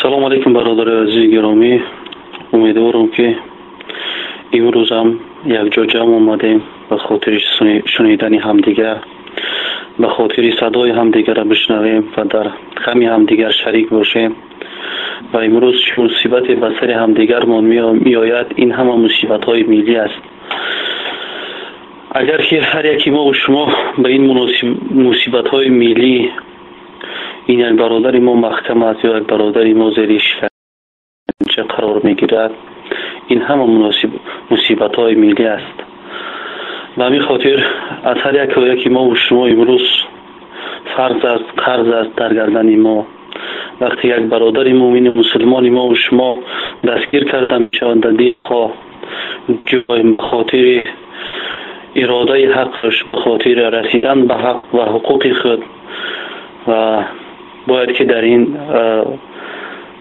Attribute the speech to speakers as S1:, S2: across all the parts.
S1: Салом алейкум, бародари азизи гиромӣ. Умедворам, ки имрӯзам якҷо ҷамъ омадем ба хотири шунидани ҳамдигар, ба хотири садои ҳамдигарро бишнавем ва дар ғами ҳамдигар шарик бошем. Ва имрӯз чӣ мусибате ба сари ҳамдигармон меояд, ин ҳама мусибатҳои миллӣ аст. Агар ки ҳар яки мо шумо ба ин мусибатҳои миллӣ, ин як бародари мо маҳкам аст ё як бародари мо зери шиканҷа қарор мегирад, ин ҳама мусибатҳои миллӣ аст. Ба ҳамин хотир аз ҳар яке мо шумо имрӯз фарз аст, қарз аст дар гардани мо. Вақте як бародари муъмини мусулмони мо шумо дастгир карда мешавад дар дилхоҳ ҷой ба хотири иродаи ҳаққаш, ба хотири расидан ба ҳақ ва ҳуқуқи худ, ва бояд ки дар ин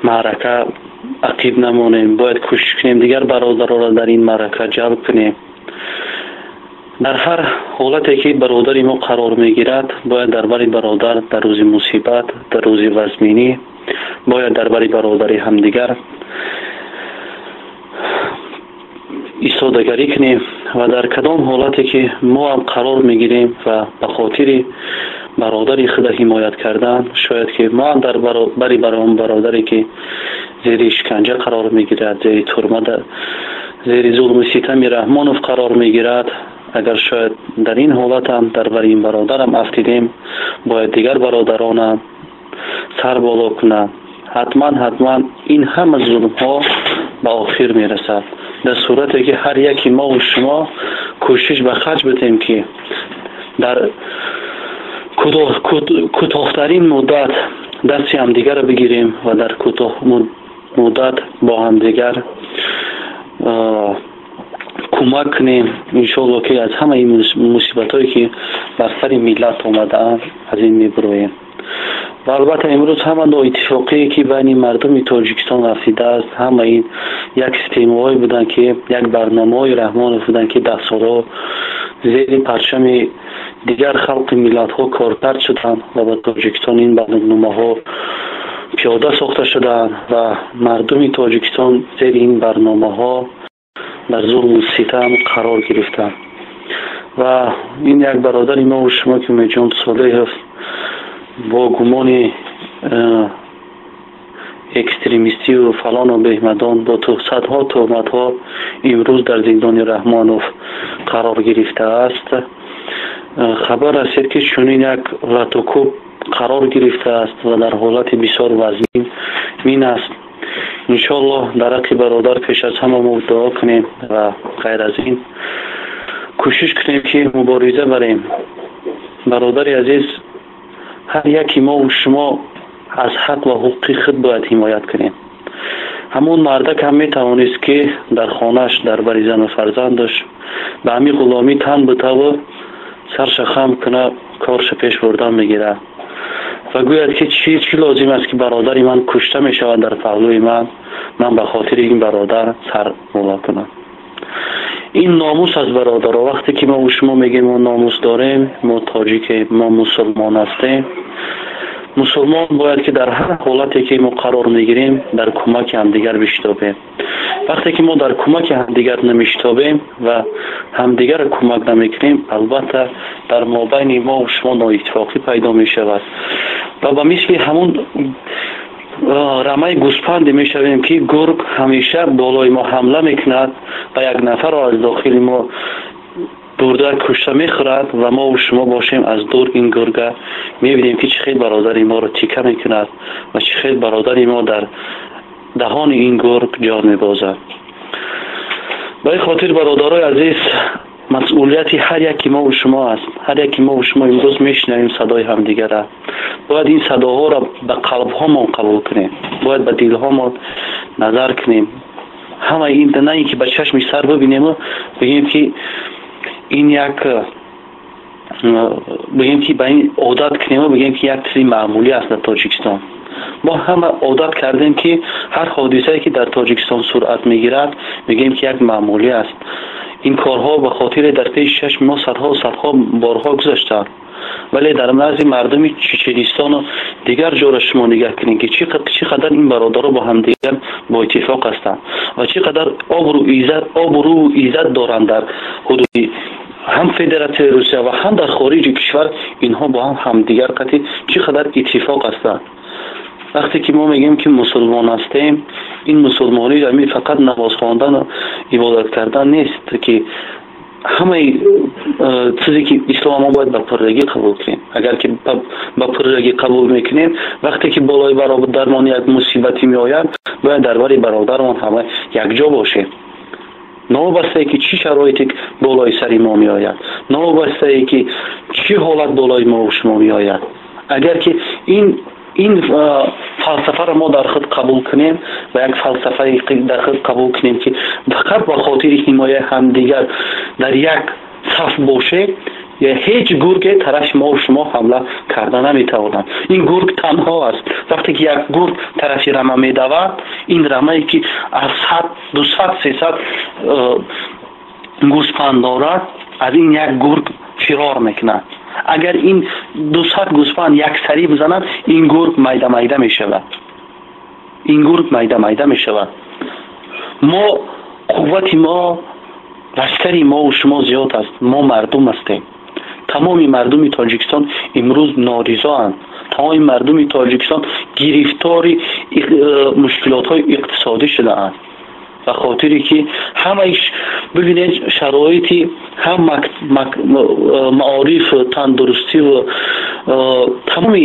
S1: маърака ақиб намонем, бояд кӯшиш кунем дигар бародаронро дар ин маърака ҷалб кунем. Дар ҳар ҳолате ки бародари мо қарор мегирад, бояд дар бари бародар дар рӯзи мусибат, дар рӯзи вазминӣ, бояд дар бари бародари ҳамдигар истодагарӣ кунем. Ва дар кадом ҳолате ки мо ҳам қарор мегирем ва ба хотири бародари худа ҳимоят кардан, шояд ки мо ҳам дар бари бародаре ки зери шиканҷа қарор мегирад, зери турма, зери зулму ситами Раҳмонов қарор мегирад, агар шояд дар ин ҳолат ҳам дар бари ин бародарам афтидем, бояд дигар бародаронам сар боло кунанд. Ҳатман ҳатман ин ҳама зулмҳо ба охир мерасад, дар сурате ки ҳар яки мо ва шумо кӯшиш ба харҷ бидем ки дар кӯтоҳтарин муддат дасти ҳамдигарро бигирем ва дар кӯтоҳ муддат бо ҳамдигар кӯмак кунем. Иншоалло ки аз ҳамаи мусибатҳое ки бар сари миллат омадаанд аз ин мебуроем. Ва албатта имрӯз ҳама ноиттифоқие ки байни мардуми Тоҷикистон афтидааст, ҳама ин як системаҳое буданд ки як барномаҳои Раҳмонов буданд ки даҳсолҳо зери парчами дигар халқи миллатҳо коркард шуданд ва ба Тоҷикистон ин барномаҳо пиёда сохта шуданд ва мардуми Тоҷикистон зери ин барномаҳо дар зулму ситам қарор гирифтанд. Ва ин як бародари мо шумо ки Умедҷон Солеҳов бо гумони экстремистию фалону беҳмадон бо садҳо туҳматҳо имрӯз дар зиндони Раҳмонов қарор гирифтааст. Хабар расид ки чунин як латукӯб қарор гирифтааст ва дар ҳолати бисёр вазнин аст. Иншоаллоҳ дар ҳаққи бародар пеш аз ҳама мо дуо кунем ва ғайр аз ин кӯшиш кунем ки мубориза барем. Бародари азиз, ҳар яки мо шумо аз ҳақ ва ҳуқуқи худ бояд ҳимоят кунем. Ҳамон мардак ҳам метавонист ки дар хонааш дар бари зану фарзандаш ба ҳамин ғуломӣ тан битаву сарша хам куна, корша пеш бурдан мегирад ва гӯяд ки чӣ лозим аст ки бародари ман кушта мешавад дар паҳлӯи ман, ман ба хотири ин бародар сар боло кунам. Ин номус аст, бародаро. Вақте ки мо шумо мегӯем мо номус дорем, мо тоҷикем, мо мусулмон ҳастем, мусулмон бояд ки дар ҳар ҳолате ки мо қарор мегирем дар кӯмаки ҳамдигар биштобем. Вақте ки мо дар кӯмаки ҳамдигар намештобем ва ҳамдигарро кӯмак намекунем, албатта дар мобайни мо шумо ноиттифоқӣ пайдо мешавад ва ба мисли ҳамун рамаи гӯспанде мешавем ки гург ҳамеша болои мо ҳамла мекунад ва як нафарро аз дохили мо бурда кушта мехӯрад ва мо шумо бошем аз дур ин гурга мебинем ки чӣ хел бародари моро тика мекунад ва чӣ хел бародари мо дар даҳони ин гург ҷон мебозад. Ба ин хотир бародарои азиз, масъулияти ҳар яки мо ва шумо аст. Ҳар яки мо ва шумо имрӯз мешунавем садои ҳамдигарро, бояд ин садоҳоро ба қалбҳомон қабул кунем, бояд ба дилҳомон Назар кунем, ҳамаи ин, на ин ки ба чашми сар бибинему бигем, ки ин як, бигем, ки ба ин одат кунему бигем, ки як чизи маъмулӣ аст дар Тоҷикистон. Мо ҳама одат кардем, ки ҳар ҳодисае, ки дар Тоҷикистон суръат мегирад, мегӯем, ки як маъмулӣ аст. Ин корҳо ба хотире дар пеши чашми мо садҳо садҳо борҳо гузаштаанд, вале дар назди мардуми Чеченистону дигар ҷоро шумо нигаҳ кунед, ки чӣ қадар ин бародаро бо ҳамдигар бо иттифоқ ҳастанд ва чӣ қадар обрӯ иззат доранд. Дар ҳудуди ҳам Федератсияи Русия ва ҳам дар хориҷи кишвар инҳо бо ҳам ҳамдигар қатъи чӣ қадар иттифоқ ҳастанд. Вақте ки мо мегӯем, ки мусулмон ҳастем, ин мусулмонӣ ами фақат намоз хондану ибодат кардан нест, ки ҳамаи чизе ки ислом мо бояд ба пуррагӣ қабул кунем. Агар ки ба пуррагӣ қабул мекунем, вақте ки болои бародармон як мусибате меояд, бояд дар бари бародармон ҳама якҷо бошем, новобастае ки чӣ шароите болои сари мо меояд, новобастае ки чӣ ҳолат болои мо шумо меояд. Агар ки ин фалсафаро мо дар худ қабул кунем ва як фалсафаи дар худ қабул кунем, ки фақат ба хотири ҳимояи ҳамдигар дар як саф бошем, ҳеҷ гурге тарафи мо шумо ҳамла карда наметавонад. Ин гург танҳо аст. Вақте ки як гург тарафи рама медавад, ин рамае ки аз 100, 200, 300 гӯспанд дорад, аз ин як гург фирор мекунад. Агар ин 200 гӯспанд яксарӣ бизанад, ин гург майда майда мешавад, ин гург майда майда мешавад. Мо қуввати мо, лашкари мову шумо зиёд аст. Мо мардум ҳастем. Тамоми мардуми Тоҷикистон имрӯз норизоанд. Тамоми мардуми Тоҷикистон гирифтори мушкилотҳои иқтисодӣ шудаанд, ба хотире ки ҳамаи, бибинед, шароити ҳам маориф, тандурустиву тамоми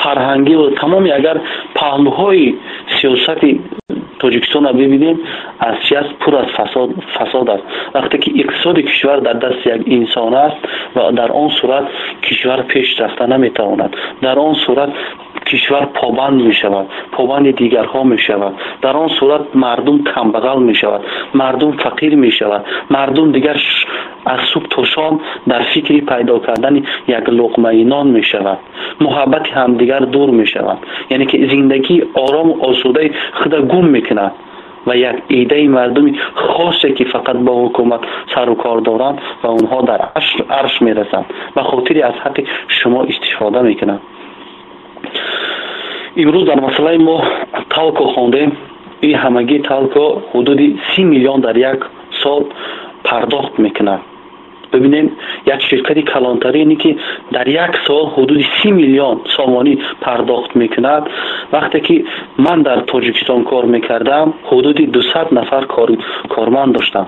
S1: фарҳангиву тамоми, агар паҳлӯҳои сиёсати Тоҷикистонро бибинем, аз чи аст? Пур аз фасод аст. Вақте ки иқтисоди кишвар дар дасти як инсон аст, ва дар он сурат кишвар пеш рафта наметавонад. Дар он сурат кишвар побанд мешавад, побанди дигарҳо мешавад. Дар он сурат мардум камбағал мешавад, мардум фақир мешавад, мардум дигар аз субҳ то шом дар фикри пайдо кардани як луқмаи нон мешавад, муҳаббати ҳамдигар дур мешавад, яъне ки зиндагии орому осудаи худа гум мекунад ва як идаи мардуми хосе, ки фақат бо ҳукумат сару кор доранд ва онҳо дар арш мерасанд, ба хотири аз ҳаққи шумо истифода мекунанд. Имрӯз дар масъалаи мо Талко хондем. Ин ҳамагӣ Талко ҳудуди 30 миллион дар як сол пардохт мекунад. Бибинем, як ширкати калонтарине, ки дар як сол ҳудуди 30 миллион сомонӣ пардохт мекунад. Вақте ки ман дар Тоҷикистон кор мекардам, ҳудуди 200 нафар корманд доштам.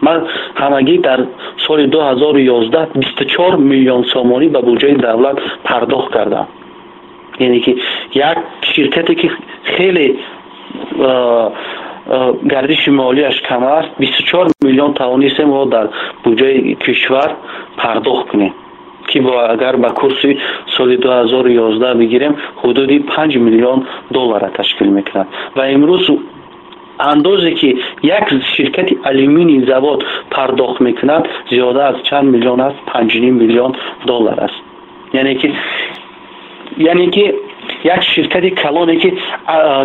S1: Ман ҳамагӣ дар соли 2011 24 миллион сомонӣ ба буҷаи давлат пардохт кардам. Яъне ки як ширкате, ки хеле гардиши молияш кам аст, 24 миллион тавонистем мо дар буҷаи кишвар пардохт кунем, ки агар ба курси соли 2011 бигирем, ҳудуди 5 миллион долларра ташкил мекунад. Ва имрӯз андозе, ки як ширкати алюминий завод пардохт мекунад, зиёда аз чанд миллион аст? 5,5 миллион доллар аст. Яъне ки як ширкати калоне, ки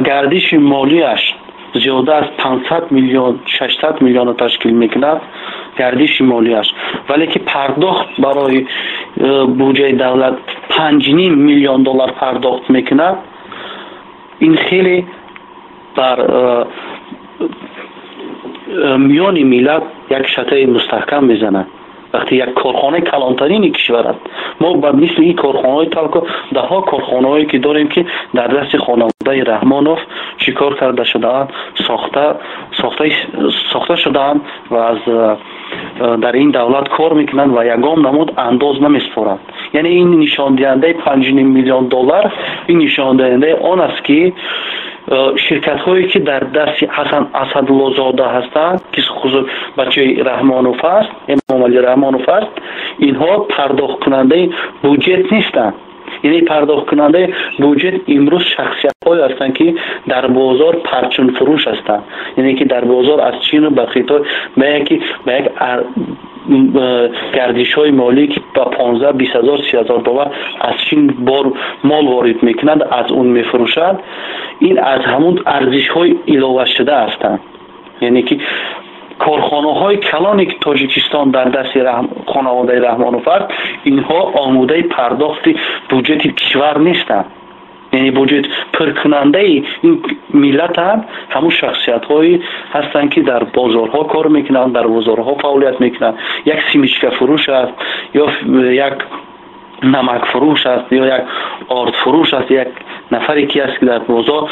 S1: гардиши молияш зиёда аз 500 миллион, 600 миллионро ташкил мекунад гардиши молияш, вале ки пардохт барои буҷаи давлат 5,5 миллион доллар пардохт мекунад, ин хеле бар миёни миллат як шатаи мустаҳкам мезанад. Вақте як корхонаи калонтарини кишвар аст, мо ба мисли ин корхонаҳои Талко даҳҳо корхонаҳое ки дорем, ки дар дасти хонаводаи Раҳмонов чӣ кор карда шудаанд, сохта шудаанд ва аз дар ин давлат кор мекунанд ва ягон намуд андоз намесупоранд. Яъне ин нишондиҳандаи 5,5 миллион доллар, ин нишондиҳандаи он аст, ки ширкатҳое, ки дар дасти Ҳасан Асадуллозода ҳастанд, ки бачаи Раҳмонов аст, Эмомалӣ Раҳмонов аст, инҳо пардохткунандаи буҷет нестанд. Яъне пардохткунандаи буҷет имрӯз шахсиятҳое ҳастанд, ки дар бозор парчунфурӯш ҳастанд, яъне ки дар бозор аз Чину ба Хитой ба як гардишҳои молӣ, ки ба 15, 20 ҳазор, 30 ҳазор доллар аз Чин бор мол ворид мекунанд, аз он мефурӯшанд. Ин аз ҳамун арзишҳои иловашуда ҳастанд. Яъне ки корхонаҳои калоне, ки Тоҷикистон дар дасти хонаводаи Раҳмонов аст, инҳо омодаи пардохти буҷети кишвар нестанд. Яъне буҷет пуркунандаи ин миллатанд ҳамун шахсиятҳое ҳастанд, ки дар бозорҳо кор мекунанд, дар бозорҳо фаъолият мекунанд. Як семечка фурӯш аст, ё як намакфурӯш аст, ё як ордфурӯш аст, як нафаре ки аст, ки дар бозор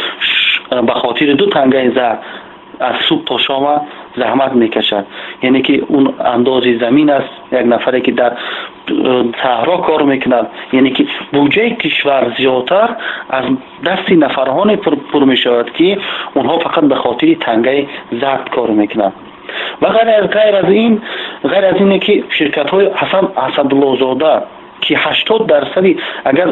S1: ба хотири ду тангаи зар аз субҳ то шома заҳмат мекашад. Яъне ки он андози замин аст, як нафаре ки дар саҳро кор мекунад. Яъне ки буҷаи кишвар зиёдтар аз дасти нафарҳоне пур мешавад, ки онҳо фақат ба хотири тангаи зард кор мекунанд. Ва ғайр аз ине ки ширкатҳои Ҳасан Асадуллозода, ки 80%-и агар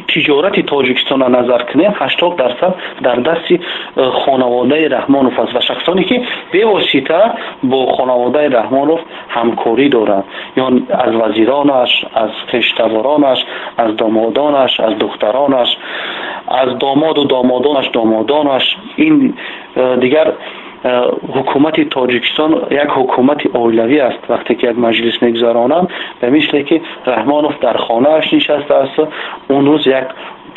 S1: тиҷорати Тоҷикистонро назар кунем, 80% дар дасти хонаводаи Раҳмонов аст ва шахсоне, ки бевосита бо хонаводаи Раҳмонов ҳамкорӣ доранд, ё аз вазиронаш, аз хештаборонаш, аз домодонаш, аз духтаронаш, аз домоду домодонаш, домодонаш. Ин дигар ҳукумати Тоҷикистон як ҳукумати оилавӣ аст. Вақте ки як маҷлис мегузаронанд, ба мисле ки Раҳмонов дар хонааш нишастааст, он рӯз як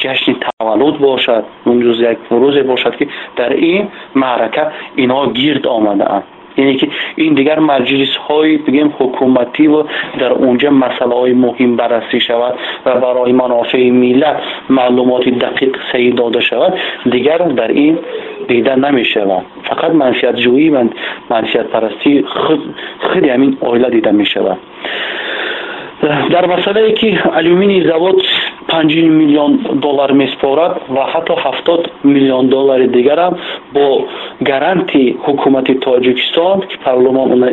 S1: ҷашни таваллуд бошад, он рӯз як рӯзе бошад, ки дар ин маърака инҳо гирд омадаанд. Яъне ки ин дигар маҷлисҳои, бигем, ҳукумативу дар онҷа масъалаҳои муҳим баррасӣ шавад ва барои манофеи миллат маълумоти дақиқ саҳӣ дода шавад, дигар дар ин дида намешавад. Фақат манфиатҷӯӣ ва манфиатпарастии худи ҳамин оила дида мешавад. Дар масъалае ки алюминий завод 5 миллион доллар меспорад ва ҳатто 70 миллион доллари дигарам бо гаранти ҳукумати Тоҷикистон, ки парлумон она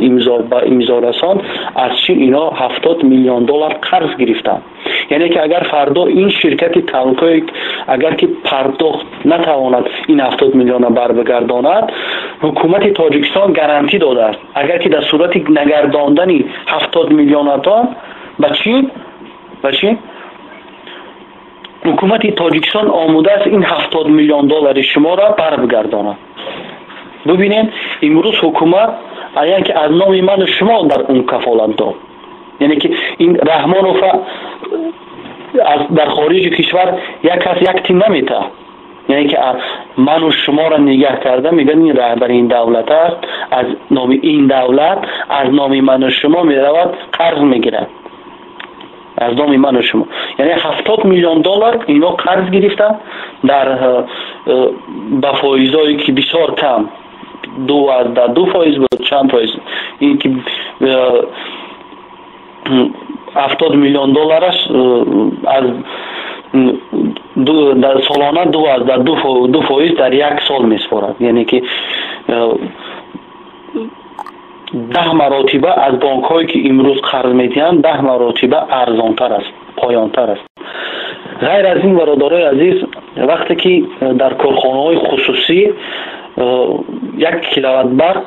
S1: ба имзо расонд, аз Чин ино 70 миллион доллар қарз гирифтанд. Яъне ки агар фардо ин ширкати Талкои агар ки пардохт натавонад, ин 70 миллиона барбигардонад, ҳукумати Тоҷикистон гарантӣ додааст, агар ки дар сурати нагардондани 70 миллионатон ба Чин, ҳукумати Тоҷикистон омода аст ин 70 миллион доллари шуморо барбигардонад. Бубинед, имрӯз ҳукумат аян ки аз номи ману шумо дар он кафолат дод. Яъне ки ин Раҳмонова дар хориҷи кишвар як кас як тин наметаҳад. Яъне ки ману шуморо нигаҳ карда мегӯяд, ин раҳбари ин давлат аст, аз номи ин давлат, аз номи ману шумо меравад, қарз мегирад аз номи ману шумо. Яъне 70 миллион доллар ино қарз гирифтанд дар ба фоизое ки бисёр кам, 2,2% буд, чанд фоиз, ин ки 70 миллион доллараш аз солона 2,2% дар як сол меспорад. Яъне ки 10 маротиба аз бонкҳое, ки имрӯз қарз медиҳанд, 10 маротиба арзонтар аст, поёнтар аст. Ғайр аз ин, бародарои азиз, вақте ки дар корхонаҳои хусусӣ як киловатт барқ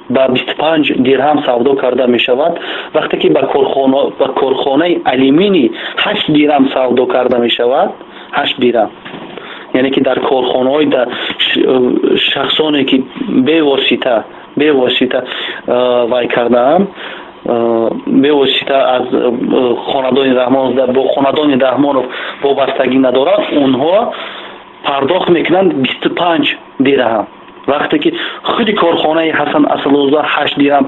S1: ба 25 дирҳам савдо карда мешавад, вақте ки ба корхонаи алюминий 8 дирҳам савдо карда мешавад, 8 дирҳам, яъне ки дар корхонаҳои шахсоне, ки бевосита вай кардаанд, бевосита аз хонадони Раҳмонов, бо хонадони Раҳмонов вобастагӣ надоранд, онҳо пардохт мекунанд 25 дирҳам. Вақте ки худи корхонаи Ҳасан Асалозода 8 дирҳам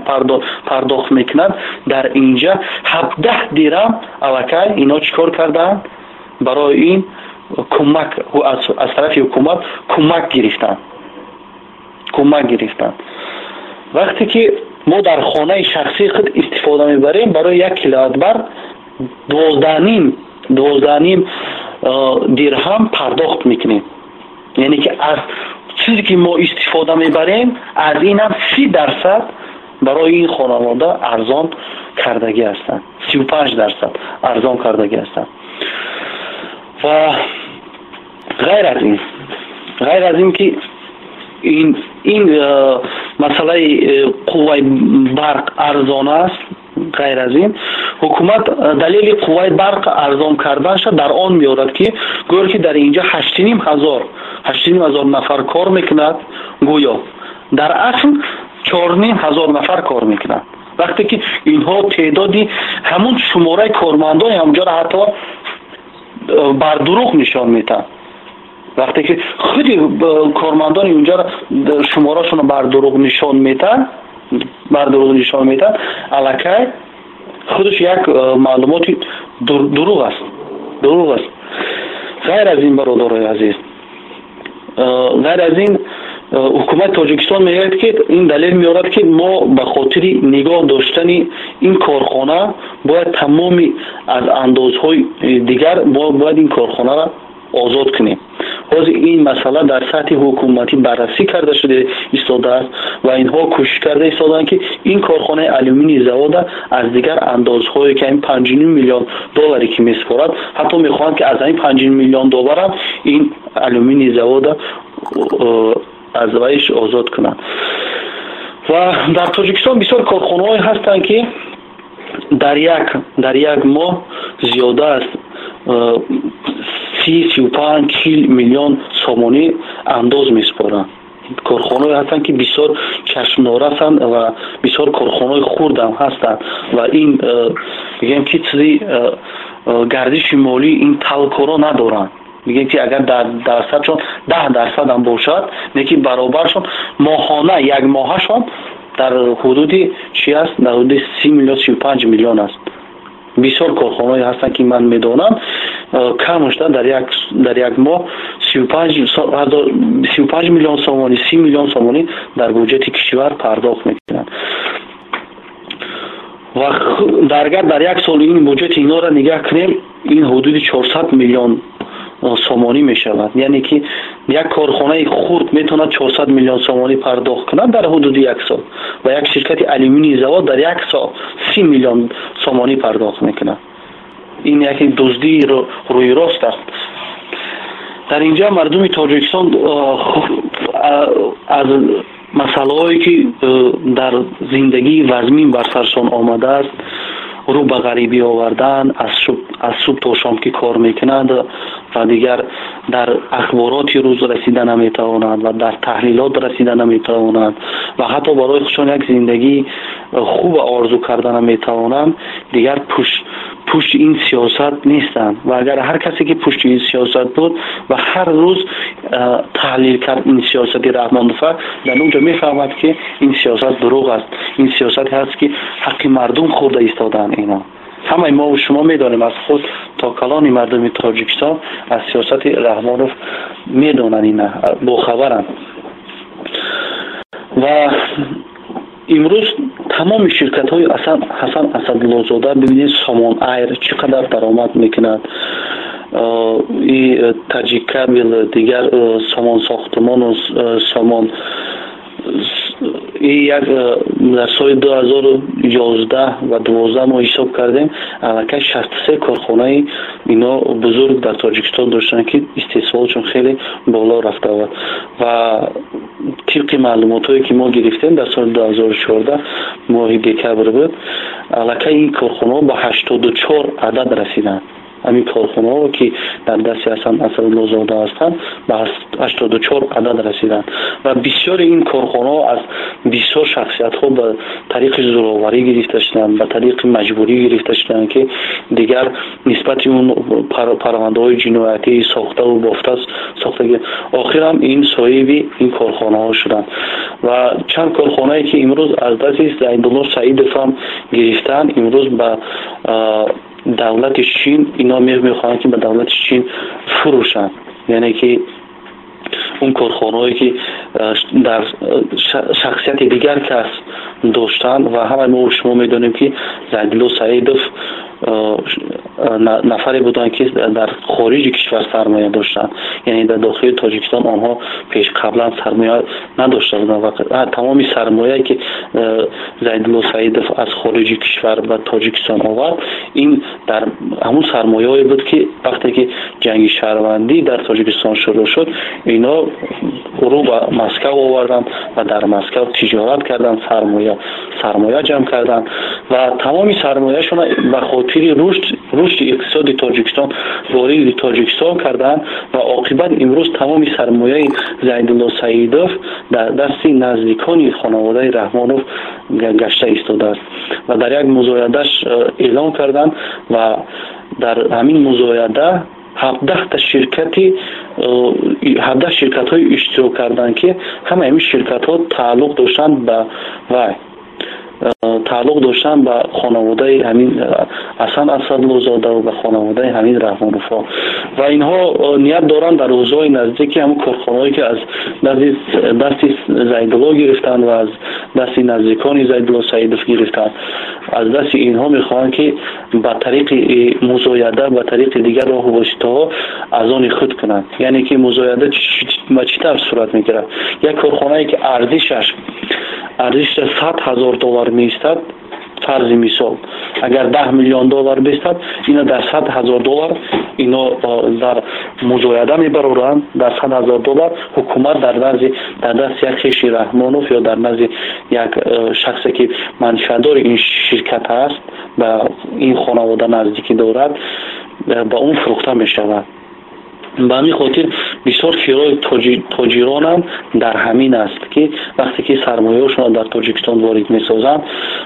S1: пардохт мекунад, дар инҷа 17 дирҳам. Аллакай ино чӣ кор кардаанд? Барои ин кӯмак аз тарафи ҳукумат кӯмак гирифтанд. Вақте ки мо дар хонаи шахсии худ истифода мебарем, барои як киловатт барқ 12,5 дирҳам пардохт мекунем. Яъне ки аз чизе ки мо истифода мебарем, аз инам 30% барои ин хонавода арзон кардагӣ ҳастанд, 35% арзон кардагӣ ҳастанд. Ва ғайр аз ин ки ин масъалаи қувваи барқ арзон аст, ғайр аз ин ҳукумат далели қувваи барқ арзон карданша дар он меорад, ки гӯё ки дар инҷа 8,5 ҳазор нафар кор мекунад, гӯё дар асл 4,5 ҳазор нафар кор мекунад. Вақте ки инҳо теъдоди ҳамун шумораи кормандони ҳамҷоро ҳатто бардурӯғ нишон медиҳанд, вақте ки худи кормандони унҷаро шуморашонро бардурӯғ нишон медиҳанд, аллакай худаш як маълумоти дурӯғ аст. Ғайр аз ин, бародарои азиз, ғайр аз ин ҳукумати Тоҷикистон мегӯяд, ки ин далел меорад, ки мо ба хотири нигоҳ доштани ин корхона бояд тамоми аз андозҳои дигар бояд ин корхонаро озод кунем. Ҳозир ин масъала дар сатҳи ҳукуматӣ баррасӣ карда шуда истодааст ва инҳо кӯшиш карда истодаанд, ки ин корхонаи алюминий завода аз дигар андозҳое, ки ҳамин 5,5 миллион долларе ки месупорад, ҳатто мехоҳанд, ки аз ҳамин 5,5 миллион долларам ин алюминий завода аз вайш озод кунанд. Ва дар Тоҷикистон бисёр корхонаҳое ҳастанд, ки дар як моҳ зиёда аз 30, 35, 40 миллион сомонӣ андоз месупоранд. Корхонаҳое ҳастанд, ки бисёр чашмнорасанд ва бисёр корхонаҳои хурдам ҳастанд ва ин мегӯем, ки чизи гардиши молии ин талкоро надоранд. Мегӯем, ки агар дар дарсадшон 10%-ам бошад, лекин баробаршон моҳона як моҳашон дар ҳудуди чи аст? Дар ҳудуди 30 миллион, 35 миллион аст. Бисёр корхонаҳое ҳастанд, ки ман медонам, камашда дар як моҳ 35 миллион сомонӣ, 30 миллион сомонӣ дар буҷети кишвар пардохт мекунанд. Ва агар дар як сол ин буҷети инҳоро нигаҳ кунем, ин ҳудуди 400 миллион сомонӣ мешавад. Яъне ки як корхонаи хурд метавонад 400 миллион сомонӣ пардохт кунад дар ҳудуди як сол ва як ширкати алюминий завод дар як сол 30 миллион сомонӣ пардохт мекунад. Ин яке дуздии рӯйрост аст. Дар инҷа мардуми Тоҷикистон аз масъалаҳое, ки дар зиндагии вазмин бар саршон омадааст, рӯ ба ғарибӣ овардан, аз субҳ то шом ки кор мекунанд ва дигар дар ахбороти рӯз расида наметавонанд ва дар таҳлилот расида наметавонанд ва ҳатто барои худшон як зиндагии хуба орзу карда наметавонанд, дигар пушти ин сиёсат нестанд. Ва агар ҳар касе ки пушти ин сиёсат буд ва ҳар рӯз таҳлил кард ин сиёсати Раҳмонова, дар он ҷо мефаҳмад, ки ин сиёсат дурӯғ аст, ин сиёсате ҳаст, ки ҳаққи мардум хӯрда истодаанд. Ино ҳамаи мо шумо медонем, аз худ то калони мардуми Тоҷикистон аз сиёсати Раҳмонов медонанд, ина бохабаранд. Ва имрӯз тамоми ширкатҳои Ҳасан Асадуллозода, бибинед, Сомон Айр чӣ қадар даромад мекунад, и Таҷиккабел, дигар Сомон Сохтумону Сомон и як дар соли 2011 ва 12 мо ҳисоб кардем, аллакай 63 корхонаи ино бузург дар Тоҷикистон доштанд, ки истеҳсолотшон хеле боло рафта буд. Ва тибқи маълумотҳое, ки мо гирифтем, дар соли 2014 моҳи декабр буд, аллакай ин корхонаҳо ба 84 адад расиданд. Ҳамин корхонаҳо, ки дар дасти Ҳасан Асадуллозода ҳастанд, ба 84 адад расиданд. Ва бисёри ин корхонаҳо аз бисёр шахсиятҳо ба тариқи зӯроварӣ гирифта шуданд, ба тариқи маҷбурӣ гирифта шуданд, ки дигар нисбати он парвандаҳои ҷиноятӣ сохтаву бофта сохта, охирам ин соҳиби ин корхонаҳо шуданд. Ва чанд корхонае, ки имрӯз аз дасти Зайдулло Саидов ҳам гирифтанд, имрӯз ба давлати Чин ино мехоҳанд, ки ба давлати Чин фурӯшанд. Яъне ки он корхонаҳое, ки дар шахсияти дигар кас доштанд. Ва ҳамаи мо шумо медонем, ки Зайдулло Саидов Нафаре буданд, ки дар хориҷи кишвар сармоя доштанд, яъне дар дохили Тоҷикистон онҳо пеш қаблан сармоя надошта буданд ва тамоми сармояе, ки Зайдулло Саидов аз хориҷи кишвар ба Тоҷикистон овард, ин дар ҳамун сармояҳое буд, ки вақте ки ҷанги шаҳрвандӣ дар Тоҷикистон шурӯъ шуд, ино ӯро ба Москав оварданд ва дар Москав тиҷорат карданд, сармоя ҷамъ карданд ва тамоми сармояшонро ба хотири рушди иқтисоди Тоҷикистон вориди Тоҷикистон карданд ва оқибат имрӯз тамоми сармояи Зайдулло Саидов дар дасти наздикони хонаводаи Раҳмонов гашта истодааст ва дар як музоядаш эълон карданд ва дар ҳамин музояда 17 ширкати, 17 ширкатҳои иштирок карданд, ки ҳамаи ҳамин ширкатҳо тааллуқ доштанд ба хонаводаи ҳамин Ҳасан Асадлозода ва ба хонаводаи ҳамин Раҳмоновҳо. Ва инҳо ният доранд дар рӯзҳои наздики ҳамун корхонаҳое, ки аз дасти Зайдулло гирифтанд ва аз дасти наздикони Зайдулло Саидов гирифтанд, аз дасти инҳо мехоҳанд, ки ба тариқи музояда, ба тариқи дигар роҳу воситаҳо аз они худ кунанд. Яъне ки музояда ба чӣ тавр сурат мегирад? Як корхонае, ки арзишаш 100 000 доллар меистад, фарзи мисол, агар 10 миллион доллар бистад, ино дар 100 000 доллар ино дар музояда мебароранд. Дар 100 000 доллар ҳукумат дар дасти як хеши Раҳмонов ё дар назди як шахсе, ки манфиатдори ин ширкат аст, ба ин хонавода наздикӣ дорад, ба он фурӯхта мешавад. Ба ҳамин хотир бисёр фирои тоҷиронам дар ҳамин аст, ки вақте ки сармояшонро дар Тоҷикистон ворид месозанд,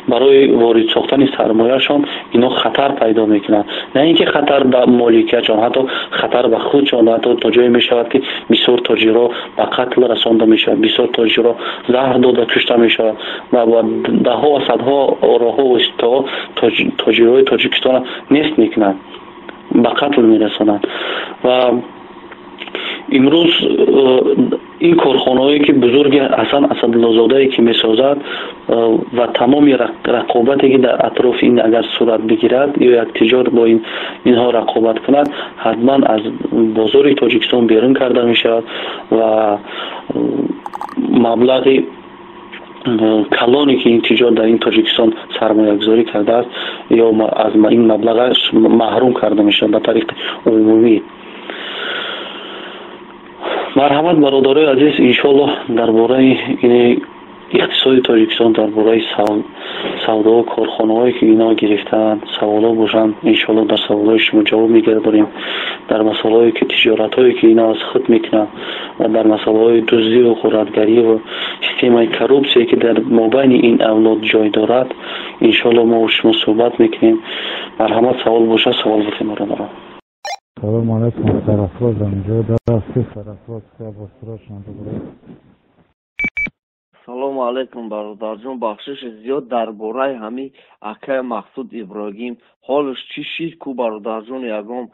S1: барои ворид сохтани сармояшон ино хатар пайдо мекунанд, на ин ки хатар ба моликиятшон, ҳатто хатар ба худшон. Ҳатто то ҷое мешавад, ки бисёр тоҷиро ба қатл расонда мешавад, бисёр тоҷиро заҳр дода кушта мешавад ва ба даҳҳо ва садҳо роҳҳо воситаҳо тоҷирои Тоҷикистонро нест мекунанд, ба қатл мерасонанд. Ва имрӯз ин корхонаҳое, ки бузурги Ҳасан Асадуллозодае, ки месозад, ва тамоми рақобате, ки дар атрофи ин агар сурат бигирад ё як тиҷор бо инҳо рақобат кунад, ҳатман аз бозори Тоҷикистон берун карда мешавад ва маблағи калоне, ки ин тиҷор дар ин Тоҷикистон сармоягузорӣ кардааст, ё аз ин маблағаш маҳрум карда мешавад ба тариқи умумӣ. Марҳамат, бародарои азиз, иншоаллоҳ, дар бораи ини иқтисоди Тоҷикистон, дар бораи савдоу корхонаҳое, ки ино гирифтаанд, саволҳо бошанд, иншоаллоҳ, дар саволҳои шумо ҷавоб мегардонем. Дар масъалаҳое, ки тиҷоратҳое, ки ино аз худ мекунанд, ва дар масъалаҳои дуздиву ғоратгариву системаи коррупсия, ки дар мобайни ин авлод ҷой дорад, иншоаллоҳ, мо шумо суҳбат мекунем. Марҳамат, савол бошад, савол бикунем, бародарон.
S2: Салом алейкум, Сарафроз инҷо дасти Сарафроз босурашон.
S3: Салому алейкум, бародарҷон, бахшиши зиёд, дар бораи ҳамин акаи Мақсуд Иброҳим ҳолаш чӣ шид ку, бародарҷон? Ягон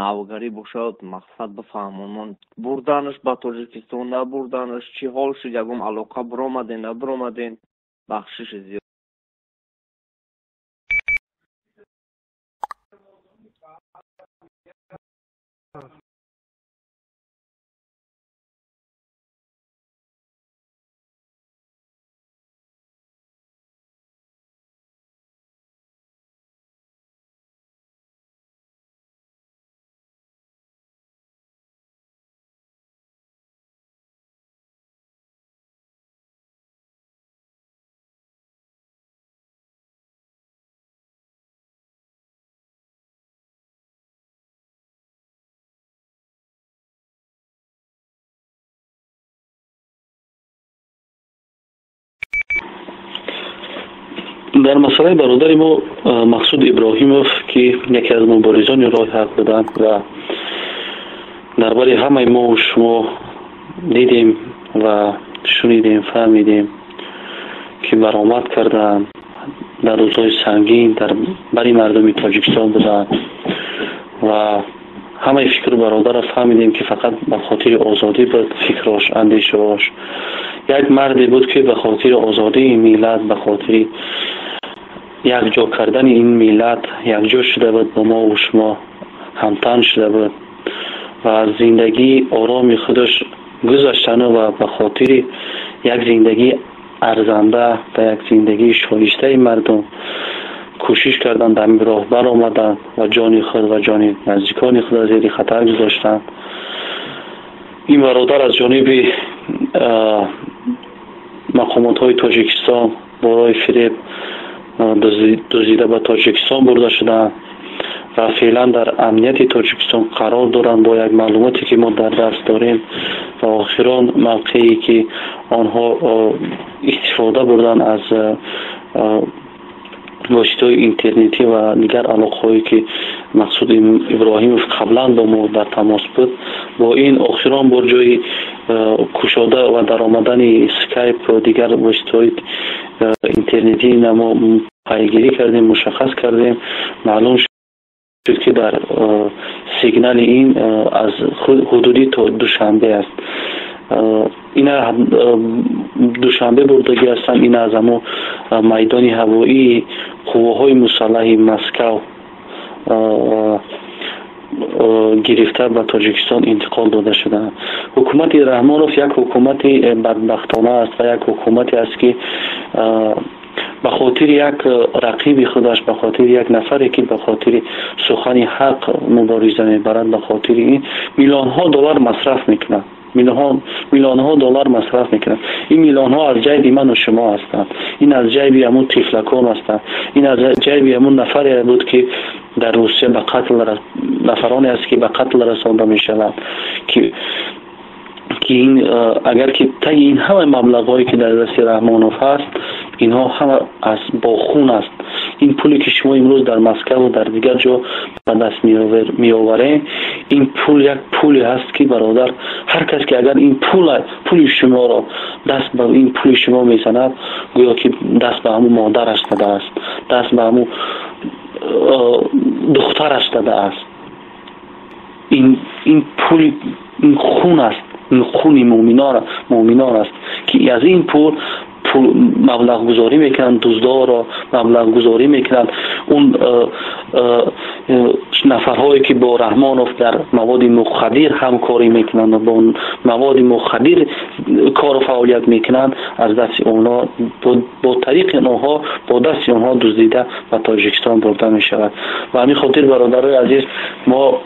S3: навгарӣ бошад, мақсад бифаҳмонмон: бурданаш ба Тоҷикистон, набурданаш, чӣ ҳол шуд? Ягон алоқа биромаден, набиромаден? Бахшиши зиёд.
S1: Дар масъалаи бародари мо Мақсуд Иброҳимов, ки яке аз муборизони роҳи ҳақ буданд ва дар бари ҳамаи мо шумо дидем ва шунидем, фаҳмидем, ки баромад карданд, дар рӯзҳои сангин дар бари мардуми Тоҷикистон буданд ва ҳамаи фикру бародарро фаҳмидем, ки фақат ба хотири озодӣ буд фикрош, андешаош. Як марде буд, ки ба хотири озодии миллат, ба хотири якҷо кардани ин миллат якҷо шуда буд, бо мо ва шумо ҳамтан шуда буд ва аз зиндагии ороми худаш гузаштану ва ба хотири як зиндагии арзанда ва як зиндагии шоистаи мардум кӯшиш карданд, дар ин роҳ баромаданд ва ҷони худ ва ҷони наздикони худро зери хатар гузоштанд. Ин бародар аз ҷониби мақомотҳои Тоҷикистон бо роҳи фиреб дуздида ба Тоҷикистон бурда шудаанд ва феълан дар амнияти Тоҷикистон қарор доранд. Бо як маълумоте ки мо дар даст дорем ва охирон мавқеие ки онҳо истифода бурданд аз воситаҳои интернетӣ ва дигар алоқаҳое ки Мақсуд Иброҳимов қаблан бо мо дар тамос буд, бо ин охирон бор ҷои кушода ва даромадани скайп ва дигар воситаҳои интернетӣ ина мо пайгирӣ кардем, мушаххас кардем. Маълум шуд, ки дар сигнали ин аз ҳудуди то Душанбе аст. Ина Душанбе бурдагӣ ҳастанд. Ина аз ҳамо майдони ҳавоии қувваҳои мусаллаҳи Москав гирифта ба Тоҷикистон интиқол дода шудаанд. Ҳукумати Раҳмонов як ҳукумати бадбахтона аст ва як ҳукумате аст, ки ба хотири як рақиби худаш, ба хотири як нафаре, ки ба хотири сухани ҳақ мубориза мебарад, ба хотири ин миллионҳо доллар масраф мекунад, миллионҳо доллар масраф мекунад. Ин миллионҳо аз ҷайби ману шумо ҳастанд, ин аз ҷайби ҳамун тифлакон ҳастанд, ин аз ҷайби ҳамун нафаре буд, ки дар Русия ба қатл, нафароне аст, ки ба қатл расонда мешаванд, ки ин агар ки таги ин ҳама маблағҳое, ки дар дасти Раҳмонов ҳаст, инҳо ҳама аз бо хун аст. Ин пуле, ки шумо имрӯз дар Москаву дар дигар ҷо ба даст меоварем, ин пул як пуле ҳаст, ки бародар, ҳар кас ки агар ин пули шуморо даст ба ин пули шумо мезанад, гӯё ки даст ба ҳамун модараш дадааст, даст ба ҳамун духтараш дадааст. Ин пули, ин хун аст, ин хуни муъминон аст, ки аз ин пул маблағгузорӣ мекунанд, дуздоро маблағгузорӣ мекунанд, он нафарҳое ки бо Раҳмонов дар маводи мухаддир ҳамкорӣ мекунанд ва бо маводи мухаддир кору фаъолият мекунанд, аз дасти онҳо, бо тариқи онҳо, бо дасти онҳо дуздида ба Тоҷикистон бурда мешавад. Ба ҳамин хотир, бародарои азиз, мо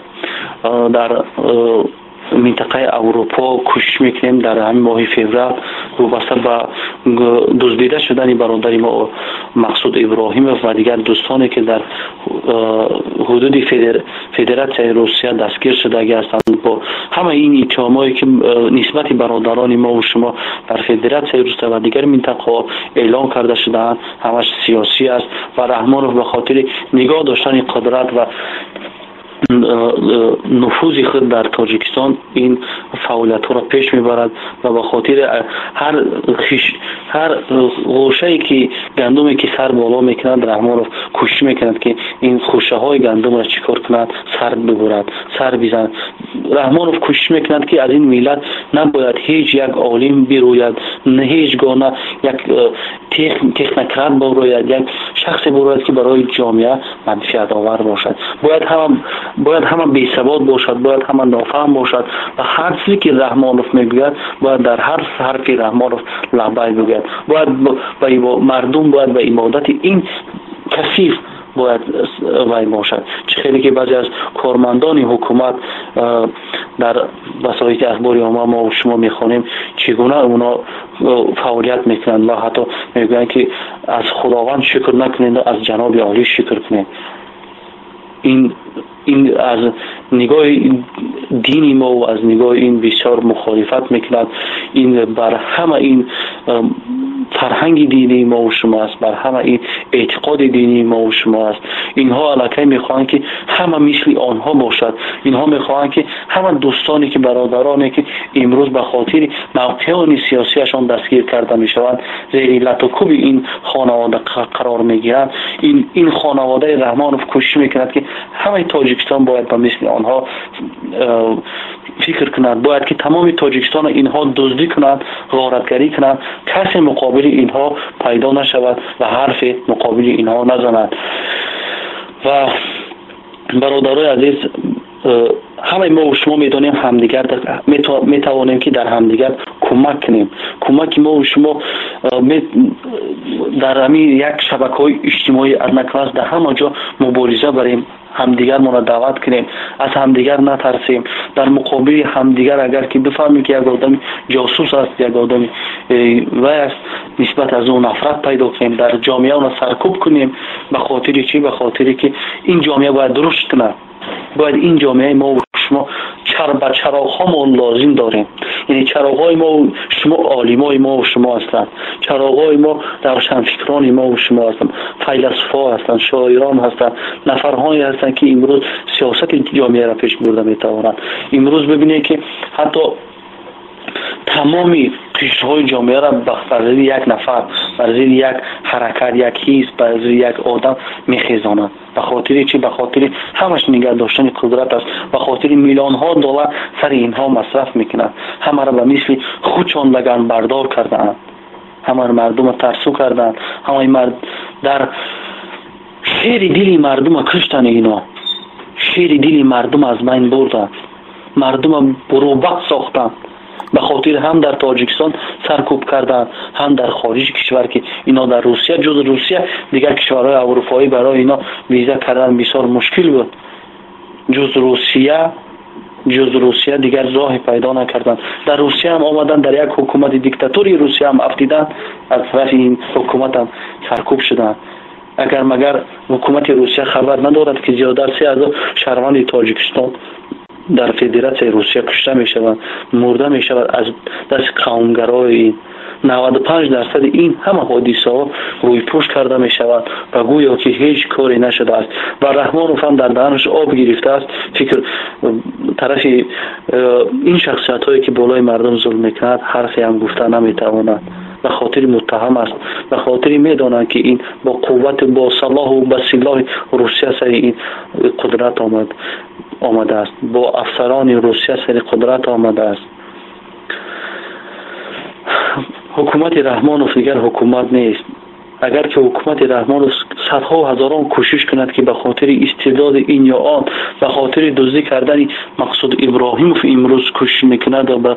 S1: дар минтақаи Аврупо кӯшиш мекунем дар ҳамин моҳи феврал вобаста ба дуздида шудани бародари мо Мақсуд Иброҳимов ва дигар дӯстоне, ки дар ҳудуди Федератсияи Русия дастгир шудагӣ ҳастанд, бо ҳамаи ин иттиҳомое, ки нисбати бародарони мову шумо дар Федератсияи Русия ва дигар минтақаҳо эълон карда шудаанд, ҳамаш сиёсӣ аст ва Раҳмонов ба хотири нигоҳ доштани қудрат ва нуфузи худ дар Тоҷикистон ин фаъолиятҳоро пеш мебарад ва ба хотири ҳар ғӯшае ки гандуме, ки сар боло мекунад, Раҳмонов кӯшиш мекунад, ки ин хӯшаҳои гандумро чӣ кор кунад? Сар бибурад, сар бизанад. Раҳмонов кӯшиш мекунад, ки аз ин миллат набояд ҳеҷ як олим бирояд, ҳеҷ гоҳ на як технократ бирояд, як шахсе бирояд, ки барои ҷомеа манфиатовар бошад. Бояд ҳама бесавод бошад, бояд ҳама нофаҳм бошад ва ҳар чизе ки Раҳмонов мегӯяд, бояд дар ҳар ҳарфи Раҳмонов лаббай бигӯяд. Бояд мардум бояд ба ибодати ин касиф бояд вай бошад. Чӣ хеле ки баъзе аз кормандони ҳукумат дар васоити ахбори омма мо шумо мехонем, чӣ гуна оно фаъолият мекунанд ва ҳатто мегӯянд, ки аз Худованд шукр накунед, аз ҷаноби олӣ шукр кунед. Ин аз нигоҳи дини мо ва аз нигоҳи ин бисёр мухолифат мекунад. Ин бар ҳама ин фарҳанги динии мову шумо аст, бар ҳама ин эътиқоди динии мову шумо аст. Инҳо аллакай мехоҳанд, ки ҳама мисли онҳо бошад. Инҳо мехоҳанд, ки ҳама дӯстоне ки, бародароне ки имрӯз ба хотири мавқеони сиёсиашон дастгир карда мешаванд, зери латукуби ин хонавода қарор мегиранд. Ин хонаводаи Раҳмонов кӯшиш мекунад, ки ҳамаи Тоҷикистон бояд ба мисли онҳо. Фикр кунад, бояд ки тамоми Тоҷикистонро инҳо дуздӣ кунанд, ғоратгарӣ кунанд, касе муқобили инҳо пайдо нашавад ва ҳарфе муқобили инҳо назанад. Ва бародарои азиз, ҳамаи мо шумо медонем, ҳамдигар метавонем, ки дар ҳамдигар кӯмак кунем. Кӯмаки мо шумо дар ҳамин як шабакаҳои иҷтимоӣ, Однокласс, дар ҳама ҷо мубориза барем, ҳамдигармонро даъват кунем, аз ҳамдигар натарсем. Дар муқобили ҳамдигар, агар ки бифаҳмем, ки як одами ҷосус аст, як одами вай аст, нисбат аз ӯ нафрат пайдо кунем, дар ҷомеа онро саркӯб кунем. Ба хотири чӣ? Ба хотире ки ин ҷомеа бояд рушд кунад. Бояд ин ҷомеаи мо шумо ба чароғҳо мо лозим дорем. Яъне чароғҳои мо шумо олимои мо шумо ҳастанд, чароғҳои мо равшанфикрони мо шумо ҳастанд, файласуфҳо ҳастанд, шоирон ҳастанд, нафарҳое ҳастанд, ки имрӯз сиёсати ҷомеаро пеш бурда метавонанд. Имрӯз бибинед, ки ҳатто тамоми қишрҳои ҷомеаро бар зидди як нафар, бар зидди як ҳаракат, як ҳизб, бар зидди як одам мехезонанд. Ба хотири чӣ? Ба хотири ҳамаш нигаҳ доштани қудрат аст, ба хотири миллионҳо доллар сари инҳо масраф мекунанд. Ҳамаро ба мисли худшон лаганбардор кардаанд, ҳамаро мардума тарсу кардаанд, ҳамаи дар шери дили мардума куштанд. Ино шери дили мардум аз байн бурданд, мардума бурубақ сохтанд. Ба хотири ҳам дар Тоҷикистон саркӯб карданд, ҳам дар хориҷи кишвар, ки ино дар Русия, ҷуз Русия дигар кишварҳои аврупоӣ барои ино виза кардан бисёр мушкил буд. Ҷуз Русия дигар роҳе пайдо накарданд. Дар Русия ҳам омаданд, дар як ҳукумати диктатури Русия ҳам афтиданд, аз тарафи ин ҳукуматам саркӯб шуданд. Агар магар ҳукумати Русия хабар надорад, ки зиёда аз 3000 шаҳрванди Тоҷикистон дар Федератсияи Русия кушта мешаванд, мурда мешавад аз дасти қавмгарои ин? 95 дарсади ин ҳама ҳодисаҳо рӯйпӯш карда мешавад ва гӯё ки ҳеҷ коре нашудааст. Ва Раҳмонов ҳам дар даҳанаш об гирифтааст. Фикр тарафи ин шахсиятҳое, ки болои мардум зулм мекунад, ҳарфе ҳам гуфта наметавонад, ба хотири муттаҳам аст, ба хотири медонанд, ки ин бо қуввату бо салоҳу ба силоҳи Русия сари ин қудрат омадааст, бо афсарони Русия сари қудрат омадааст. Ҳукумати Раҳмонов дигар ҳукумат нест. Агар ки ҳукумати Раҳмонов садҳо ҳазорон кӯшиш кунад, ки ба хотири истибдоди ин ё он, ба хотири дуздӣ кардани Мақсуд Иброҳимов имрӯз кӯшиш мекунад ва ба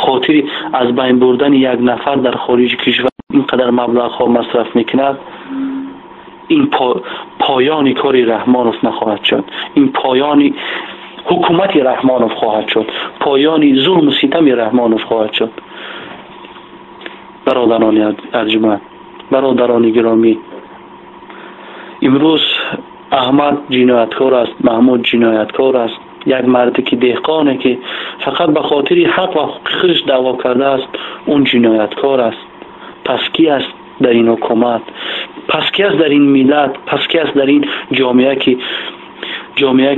S1: хотири аз байн бурдани як нафар дар хориҷи кишвар ин қадар маблағҳо масраф мекунад, ин поёни кори Раҳмонов нахоҳад шуд. Ин поёни ҳукумати Раҳмонов хоҳад шуд, поёни зулму ситами Раҳмонов хоҳад шуд. Бародарони арҷманд, бародарони гиромӣ, имрӯз Аҳмад ҷинояткор аст, Маҳмуд ҷинояткор аст. Як марде ки деҳқоне, ки фақат ба хотири ҳақ ва ҳуқуқи худаш даъво кардааст, он ҷинояткор аст. Пас ки аст дар ин ҳукумат? Пас ки аст дар ин миллат? Пас ки аст дар ин ҷомеа,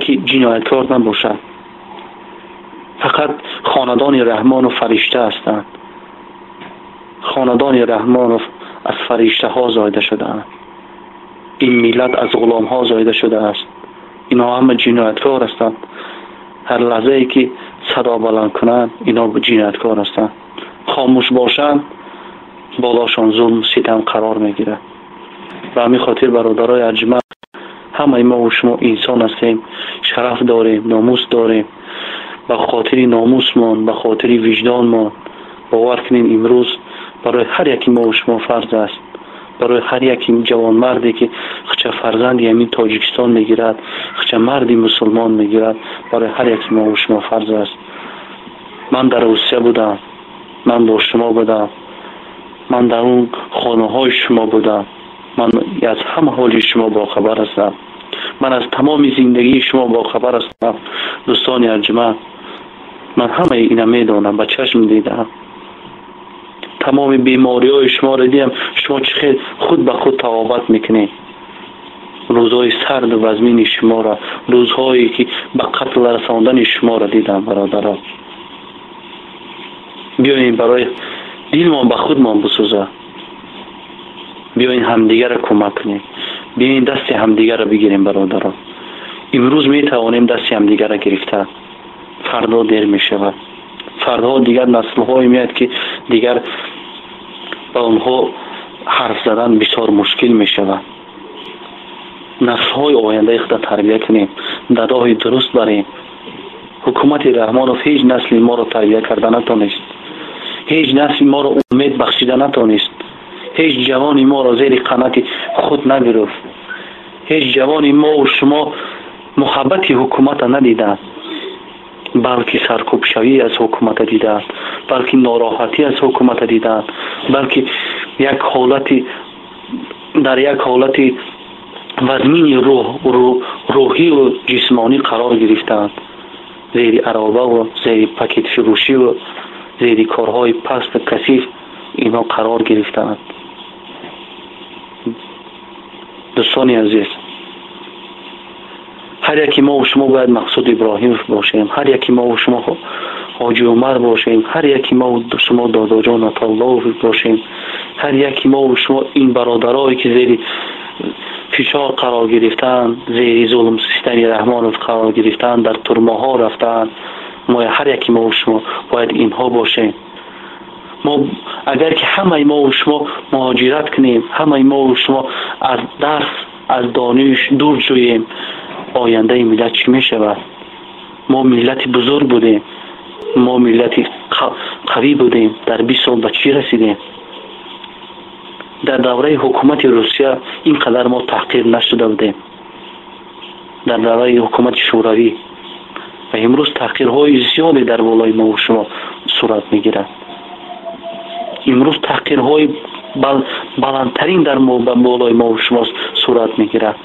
S1: ки ҷинояткор набошад? Фақат хонадони Раҳмонов фаришта ҳастанд. Хонадони Раҳмонов аз фариштаҳо зоида шудаанд. Ин миллат аз ғуломҳо зоида шудааст. Инҳо ҳама ҷинояткор ҳастанд. Ҳар лаҳзае ки садо баланд кунанд, инҳо ҷинояткор ҳастанд. Хомӯш бошанд, болошон зулм ситам қарор мегирад. Ба ҳамин хотир, бародарои арҷманд, ҳамаи мову шумо инсон ҳастем, шараф дорем, номус дорем. Ба хотири номусмон, ба хотири виҷдонмон, бовар кунем, имрӯз барои ҳар яки мову шумо фарз аст, барои ҳар яки ҷавонмарде, ки худша фарзанди ҳамин Тоҷикистон мегирад, худша марди мусулмон мегирад, барои ҳар яки мову шумо фарз аст. Ман дар Русия будам, ман бо шумо будам, ман дар он хонаҳои шумо будам, ман аз ҳама ҳоли шумо бохабар ҳастам, ман аз тамоми зиндагии шумо бохабар ҳастам. Дӯстони арҷманд, ман ҳамаи ина медонам, ба чашм дидаам, тамоми бемориҳои шуморо дидам, шумо чӣ хел худ ба худ табобат мекунед, рӯзҳои сарду вазмини шуморо, рӯзҳое ки ба қатл расондани шуморо дидам. Бародарон, биёем, барои дилмон ба худмон бисӯзад, биёем, ҳамдигарро кӯмак кунем, биёем, дасти ҳамдигарро бигирем. Бародарон, имрӯз метавонем дасти ҳамдигарро гирифта. Фардо дер мешавад. Фардо дигар наслҳое меояд, ки дигар ба онҳо ҳарф задан бисёр мушкил мешавад. Наслҳои ояндаи худро тарбия кунем, дар роҳи дуруст барем. Ҳукумати Раҳмонов ҳеҷ насли моро тарбия карда натонист, ҳеҷ насли моро умед бахшида натонист, ҳеҷ ҷавони моро зери қанати худ нагирифт, ҳеҷ ҷавони мову шумо муҳаббати ҳукумата надиданд, балки саркӯбшавӣ аз ҳукумата диданд, балки нороҳатӣ аз ҳукумата диданд, балки як ҳолати дар як ҳолати вазмини рӯҳиву ҷисмонӣ қарор гирифтаанд, зери аробаву зери пакетфурӯшиву зери корҳои пасту касиф инҳо қарор гирифтаанд. Дӯстони азиз, ҳар яки мо шумо бояд Мақсуд Иброҳимов бошем, ҳар яки мо шумо Ҳоҷи Умар бошем, ҳар яки мо шумо Додоҷон Атоллоев бошем, ҳар яки мо шумо ин бародарое ки зери фишор қарор гирифтаанд, зери зулм системи Раҳмонов қарор гирифтаанд, дар турмаҳо рафтаанд, мо ҳар яки мо шумо бояд инҳо бошем. Мо агар ки ҳамаи мо шумо муҳоҷират кунем, ҳамаи мо шумо аз дарс, аз дониш дур ҷӯем, ояндаи миллат чӣ мешавад? Мо миллати бузург будем, мо миллати қавӣ будем, дар 20 сол ба чӣ расидем? Дар давраи ҳукумати Русия ин қадар мо таҳқир нашуда будем, дар давраи ҳукумати Шӯравӣ. Ва имрӯз таҳқирҳои зиёде дар болои мо шумо сурат мегирад. Имрӯз таҳқирҳои баландтарин дар болои мо шумо сурат мегирад.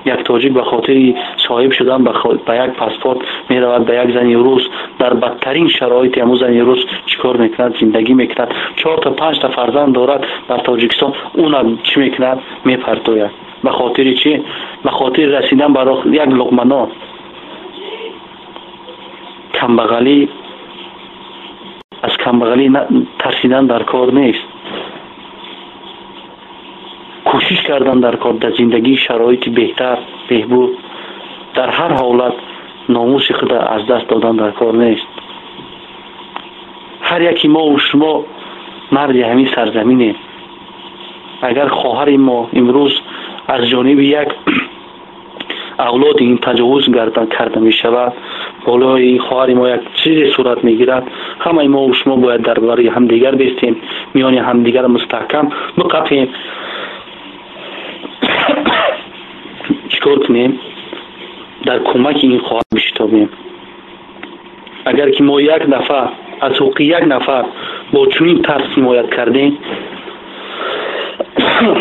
S1: Як тоҷик ба хотири соҳиб шудан ба як паспорт меравад ба як зани рус, дар бадтарин шароити ҳамун зани рус чӣ кор мекунад? Зиндагӣ мекунад. 4 та 5 та фарзанд дорад дар Тоҷикистон, унам чӣ мекунад? Мепартояд. Ба хотири чӣ? Ба хотири расидан ба як луқма нон. Камбағалӣ, аз камбағалӣ тарсидан дар кор нест, кӯшиш кардан дар кор, дар зиндагии шароити беҳтар, беҳбуд. Дар ҳар ҳолат номуси худа аз даст додан дар кор нест. Ҳар яки мову шумо марди ҳамин сарзаминем. Агар хоҳари мо имрӯз аз ҷониби як авлоди ин таҷовуз карда мешавад, болои ин хоҳари мо як чизе сурат мегирад, ҳамаи мову шумо бояд дар барои ҳамдигар бестем, миёни ҳамдигар мустаҳкам биқафем. Чӣ кор кунем? Дар кӯмаки ин хоҳар бишитобем. Агар ки мо як нафар аз ҳуқуқи як нафар бо чунин тарз ҳимоят кардем,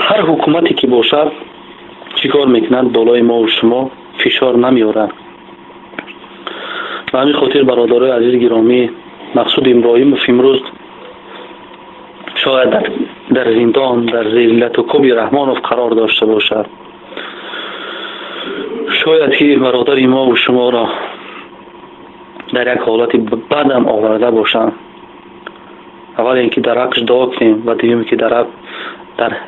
S1: ҳар ҳукумате ки бошад чӣ кор мекунад? Болои мову шумо фишор намеорад. Ба ҳамин хотир, бародарои азиз гиромӣ, Мақсуд Иброҳимов имрӯз шояд дар зиндон, дар зери латукӯби Раҳмонов қарор дошта бошад. Шояд ки бародари мову шуморо дар як ҳолати бадам оварда бошанд. Аввал ин ки дар ҳаққаш дуо кунем ва дуюм ки дар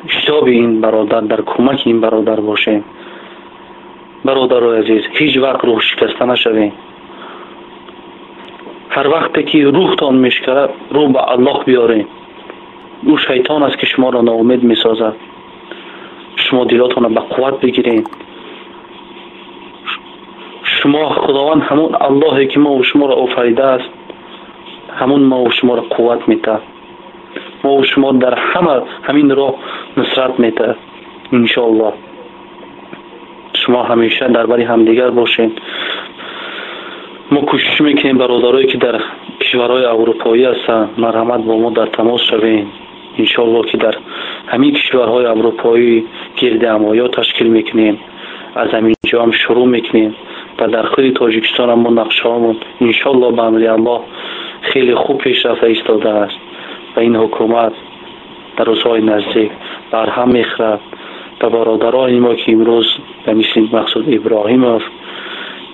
S1: ҳисоби ин бародар, дар кӯмаки ин бародар бошем. Бародарои азиз, ҳеҷ вақт рӯҳшикаста нашавем. Ҳар вақте ки рӯҳтон мешикарад, рӯ ба Аллоҳ биёрем. Ӯ шайтон аст ки шуморо ноумед месозад. Шумо дилотонро ба қувват бигиред. Шумо Худованд ҳамон Аллоҳе ки мову шуморо офаридааст, ҳамон мову шуморо қувват метаҳад, мову шумо дар ҳама ҳамин роҳ нусрат метаҳад иншоаллоҳ. Шумо ҳамеша дар бари ҳамдигар бошед. Мо кӯшиш мекунем, бародарое ки дар кишварҳои аврупоӣ ҳастанд, марҳамат, бо мо дар тамос шавем. Иншоаллоҳ ки дар ҳамин кишварҳои аврупоӣ гирдиҳамоиҳо ташкил мекунем, аз ҳамин ҷо ҳам шурӯъ мекунем ва дар худи Тоҷикистон ҳам мо нақшаҳомон иншоаллоҳ ба амри Аллоҳ хеле хуб пешрафта истодааст ва ин ҳукумат дар рӯзҳои наздик барҳам мехӯрад ва бародарони мо ки имрӯз ба мисли Мақсуд Иброҳимов,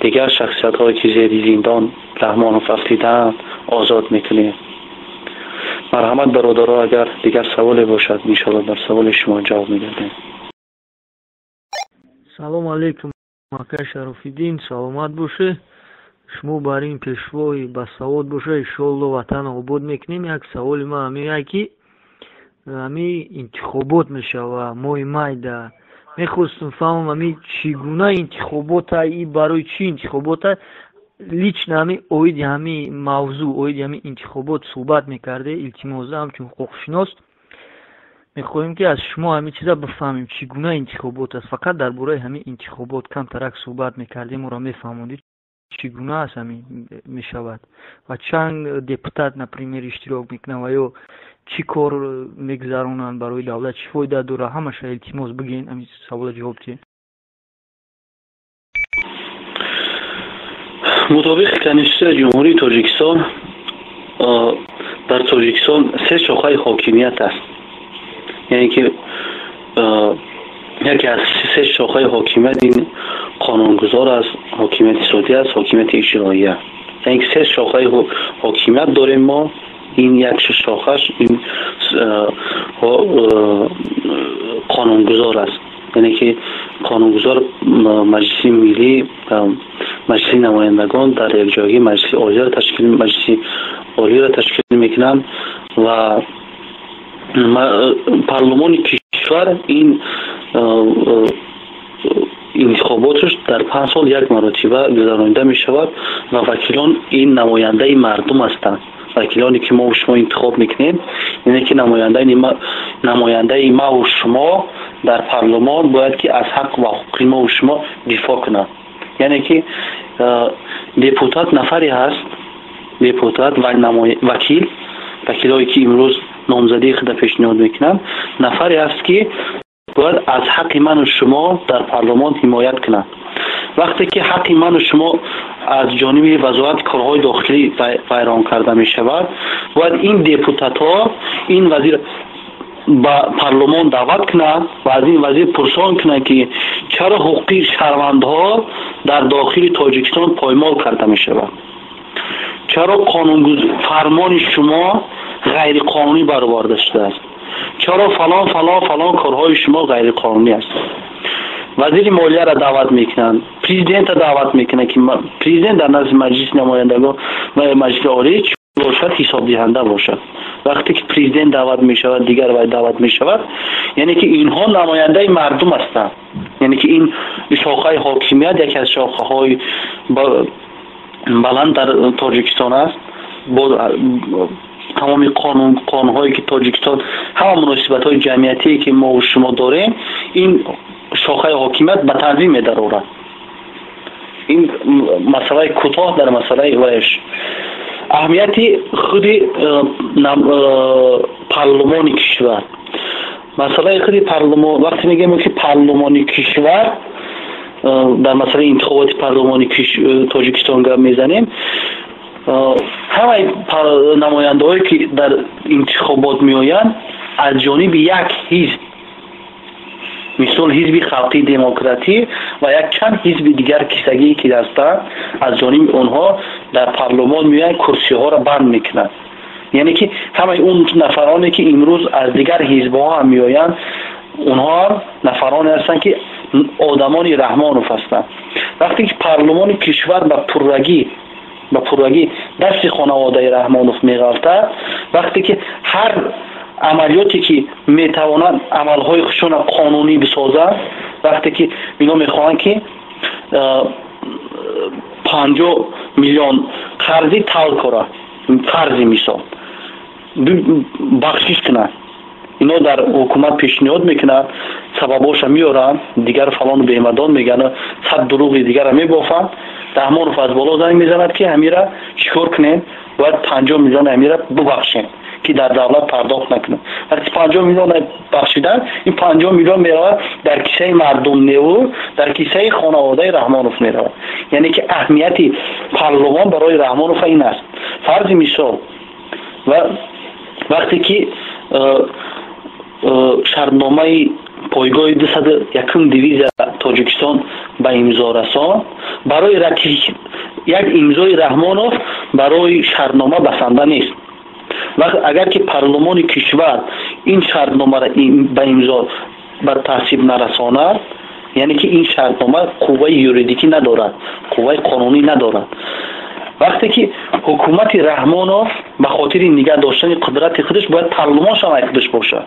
S1: дигар шахсиятҳое ки зери зиндон Раҳмонов афтидаанд, озод мекунем. Марҳамат, бародаро, агар дигар саволе бошад, иншоаллоҳ дар саволи шумо ҷавоб медодем.
S4: Салому алейкум, акай Шарофиддин, саломат бошед. Шумо бар ин пешвои басавод боша, иншоалло ватанро обод мекунем. Як саволи ман ҳамин ки ҳамин интихобот мешава моҳи майда. Мехостум фаҳмам ҳамин чӣ гуна интихобота и барои чӣ интихобота. Лично ҳамин оиди ҳамин мавзӯъ, оиди ҳамин интихобот суҳбат мекарде, илтимос, ҳамчун ҳуқуқшинос мехоҳем ки аз шумо ҳамин чиза бифаҳмем, чӣ гуна интихобот аст. Фақат дар бораи ҳамин интихобот камтарак суҳбат мекардем, моро мефаҳмондед чӣ гуна аст ҳамин мешавад ва чанд депутат, например, иштирок мекунанд ва ё чӣ кор мегузаронанд, барои давлат чӣ фоида дорад, ҳамаша илтимос бигӯен, ҳамин савола ҷавоб диҳед.
S1: Мутобиқи Конститутсияи Ҷумҳурии Тоҷикистон дар Тоҷикистон се шохаи ҳокимият аст. Яъне ки яке аз се шохаи ҳокимият ин қонунгузор аст, ҳокимияти судӣ аст, ҳокимияти иҷроия. Яъне ки се шохаи ҳокимият дорем мо. Ин як шохаш ин қонунгузор аст. Яъне ки қонунгузор Маҷлиси Миллӣ, Маҷлиси намояндагон дар якҷоягӣ Маҷлиси Олиро ташкил, Маҷлиси Олиро ташкил мекунанд ва парлумони кишвар ин интихоботаш дар 5 сол як маротиба гузаронида мешавад ва вакилон ин намояндаи мардум ҳастанд. Вакилоне ки мо шумо интихоб мекунем, яъне ки намояндаи маву шумо дар парлумон бояд ки аз ҳақ ва ҳуқуқи мову шумо дифоъ кунад. Яъне ки депутат нафаре ҳаст, депутат ва вакил, вакилое ки имрӯз номзадии худа пешниҳод мекунанд, нафаре ҳаст ки бояд аз ҳаққи ману шумо дар парлумон ҳимоят кунад. Вақте ки ҳаққи ману шумо аз ҷониби вазорати корҳои дохилӣ вайрон карда мешавад, бояд ин депутатҳо ин вазир ба парлумон даъват кунанд ва аз ин вазир пурсон кунанд ки чаро ҳуқуқи шаҳрвандҳо дар дохили Тоҷикистон поймол карда мешавад, чаро фармони шумо ғайриқонунӣ бароварда шудааст, чаро фалон фалон фалон корҳои шумо ғайриқонунӣ аст. Вазири молияро даъват мекунанд, президентро даъват мекунанд ки президент дар назди Маҷлиси намояндагон ва Маҷлиси Олӣ бошад, ҳисобдиҳанда бошад. Вақте ки президент даъват мешавад, дигар вай даъват мешавад, яъне ки инҳо намояндаи мардум ҳастанд. Яъне ки ин шохаи ҳокимият яке аз шохаҳои баланд дар Тоҷикистон аст. Бо тамоми қонунҳое ки Тоҷикистон, ҳама муносибатҳои ҷамъиятие ки мо шумо дорем, ин шохаи ҳокимият ба танзим медарорад. Ин масъалаи кӯтоҳ дар масъалаи вайш. Аҳамияти худи парлумони кишвар. Масъалаи худи парлумон, вақте мегӯем ки парлумони кишвар, дар масъалаи интихоботи парлумони Тоҷикистон гап мезанем, ҳамаи намояндаҳое ки дар интихобот меоянд аз ҷониби як ҳизб, мисол ҳизби халқии демократӣ ва якчанд ҳизби дигар кисагие ки ҳастанд, аз ҷониби онҳо дар парлумон меоянд, курсиҳоро банд мекунанд. Яъне ки ҳамаи он нафароне ки имрӯз аз дигар ҳизбҳо ҳам меоянд, онҳо ҳам нафароне ҳастанд ки одамони Раҳмонов ҳастанд. Вақте ки парлумони кишвар ба пуррагӣ дасти хонаводаи Раҳмонов меғалтад, вақте ки ҳар амалиёте ки метавонанд амалҳои худшонро қонунӣ бисозанд, вақте ки ино мехоҳанд ки 50 миллион қарзи талкора, қарзи мисол бахшиш кунанд, ино дар ҳукумат пешниҳод мекунанд, сабабҳоша меоранд, дигар фалону бемадон мегӯянд, сад дурӯғи дигарро мебофанд. Раҳмонов аз боло занг мезанад ки ҳамира чӣ кор кунем, бояд 50 миллион ҳамира бубахшем ки дар давлат пардохт накунад. Вақти 50 миллион бахшидан, ин 50 миллион меравад дар кисаи мардум неву дар кисаи хонаводаи Раҳмонов меравад. Яъне ки аҳамияти парлумон барои Раҳмонов ин аст. Фарзи мисол, ва вақте ки шартномаи пойгоҳи 201 дивизия Тоҷикистон ба имзо расон, барои як имзои Раҳмонов барои шартнома басанда нест. Вақт агар ки парлумони кишвар ин шартномаро ба имзо ба тасвиб нарасонад, яъне ки ин шартнома қувваи юридикӣ надорад, қувваи қонунӣ надорад. Вақте ки ҳукумати Раҳмонов ба хотири нигаҳ доштани қудрати худаш бояд парлумон шамаи худаш бошад.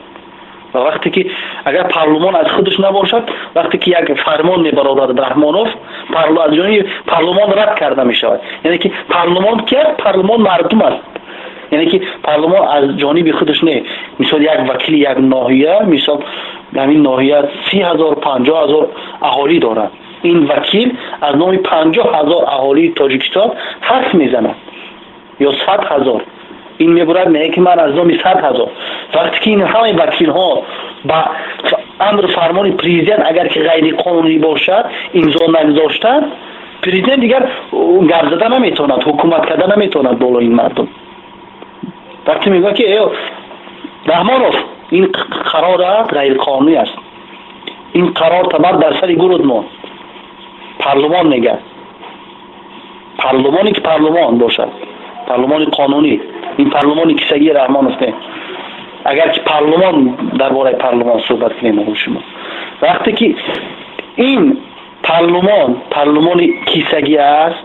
S1: Ва вақте ки агар парлумон аз худаш набошад, вақте ки як фармон мебарорад Раҳмонов, аз ҷониби парлумон рад карда мешавад. Яъне ки парлумон ки аст? Парлумон мардум аст. Яъне ки парлумон аз ҷониби худаш не. Мисол як вакили як ноҳия, мисол ҳамин ноҳия 30 000, 50 000 аҳолӣ дорад. Ин вакил аз номи 50 000 аҳолии Тоҷикистон ҳарф мезанад ё 100 000. Ин мебурад, мегӯяд, ки ман аз номи 100 000. Вақте ки ин ҳамаи вакилҳо ба амру фармони президент, агар ки ғайриқонунӣ бошад, имзо нагузоштанд, президент дигар гап зада наметавонад, ҳукумат карда наметавонад болои ин мардум. Вақте мегӯяд, ки э Раҳмонов, ин қарорат ғайриқонунӣ аст, ин қарор табар дар сари гурӯд монд, парлумон мегӯяд, парлумоне ки парлумон бошад, парлумони қонунӣ, ин парлумони кисагии Раҳмонов не. Агар ки парлумон, дар бораи парлумон суҳбат кунем шумо, вақте ки ин парлумон парлумони кисагӣ аст,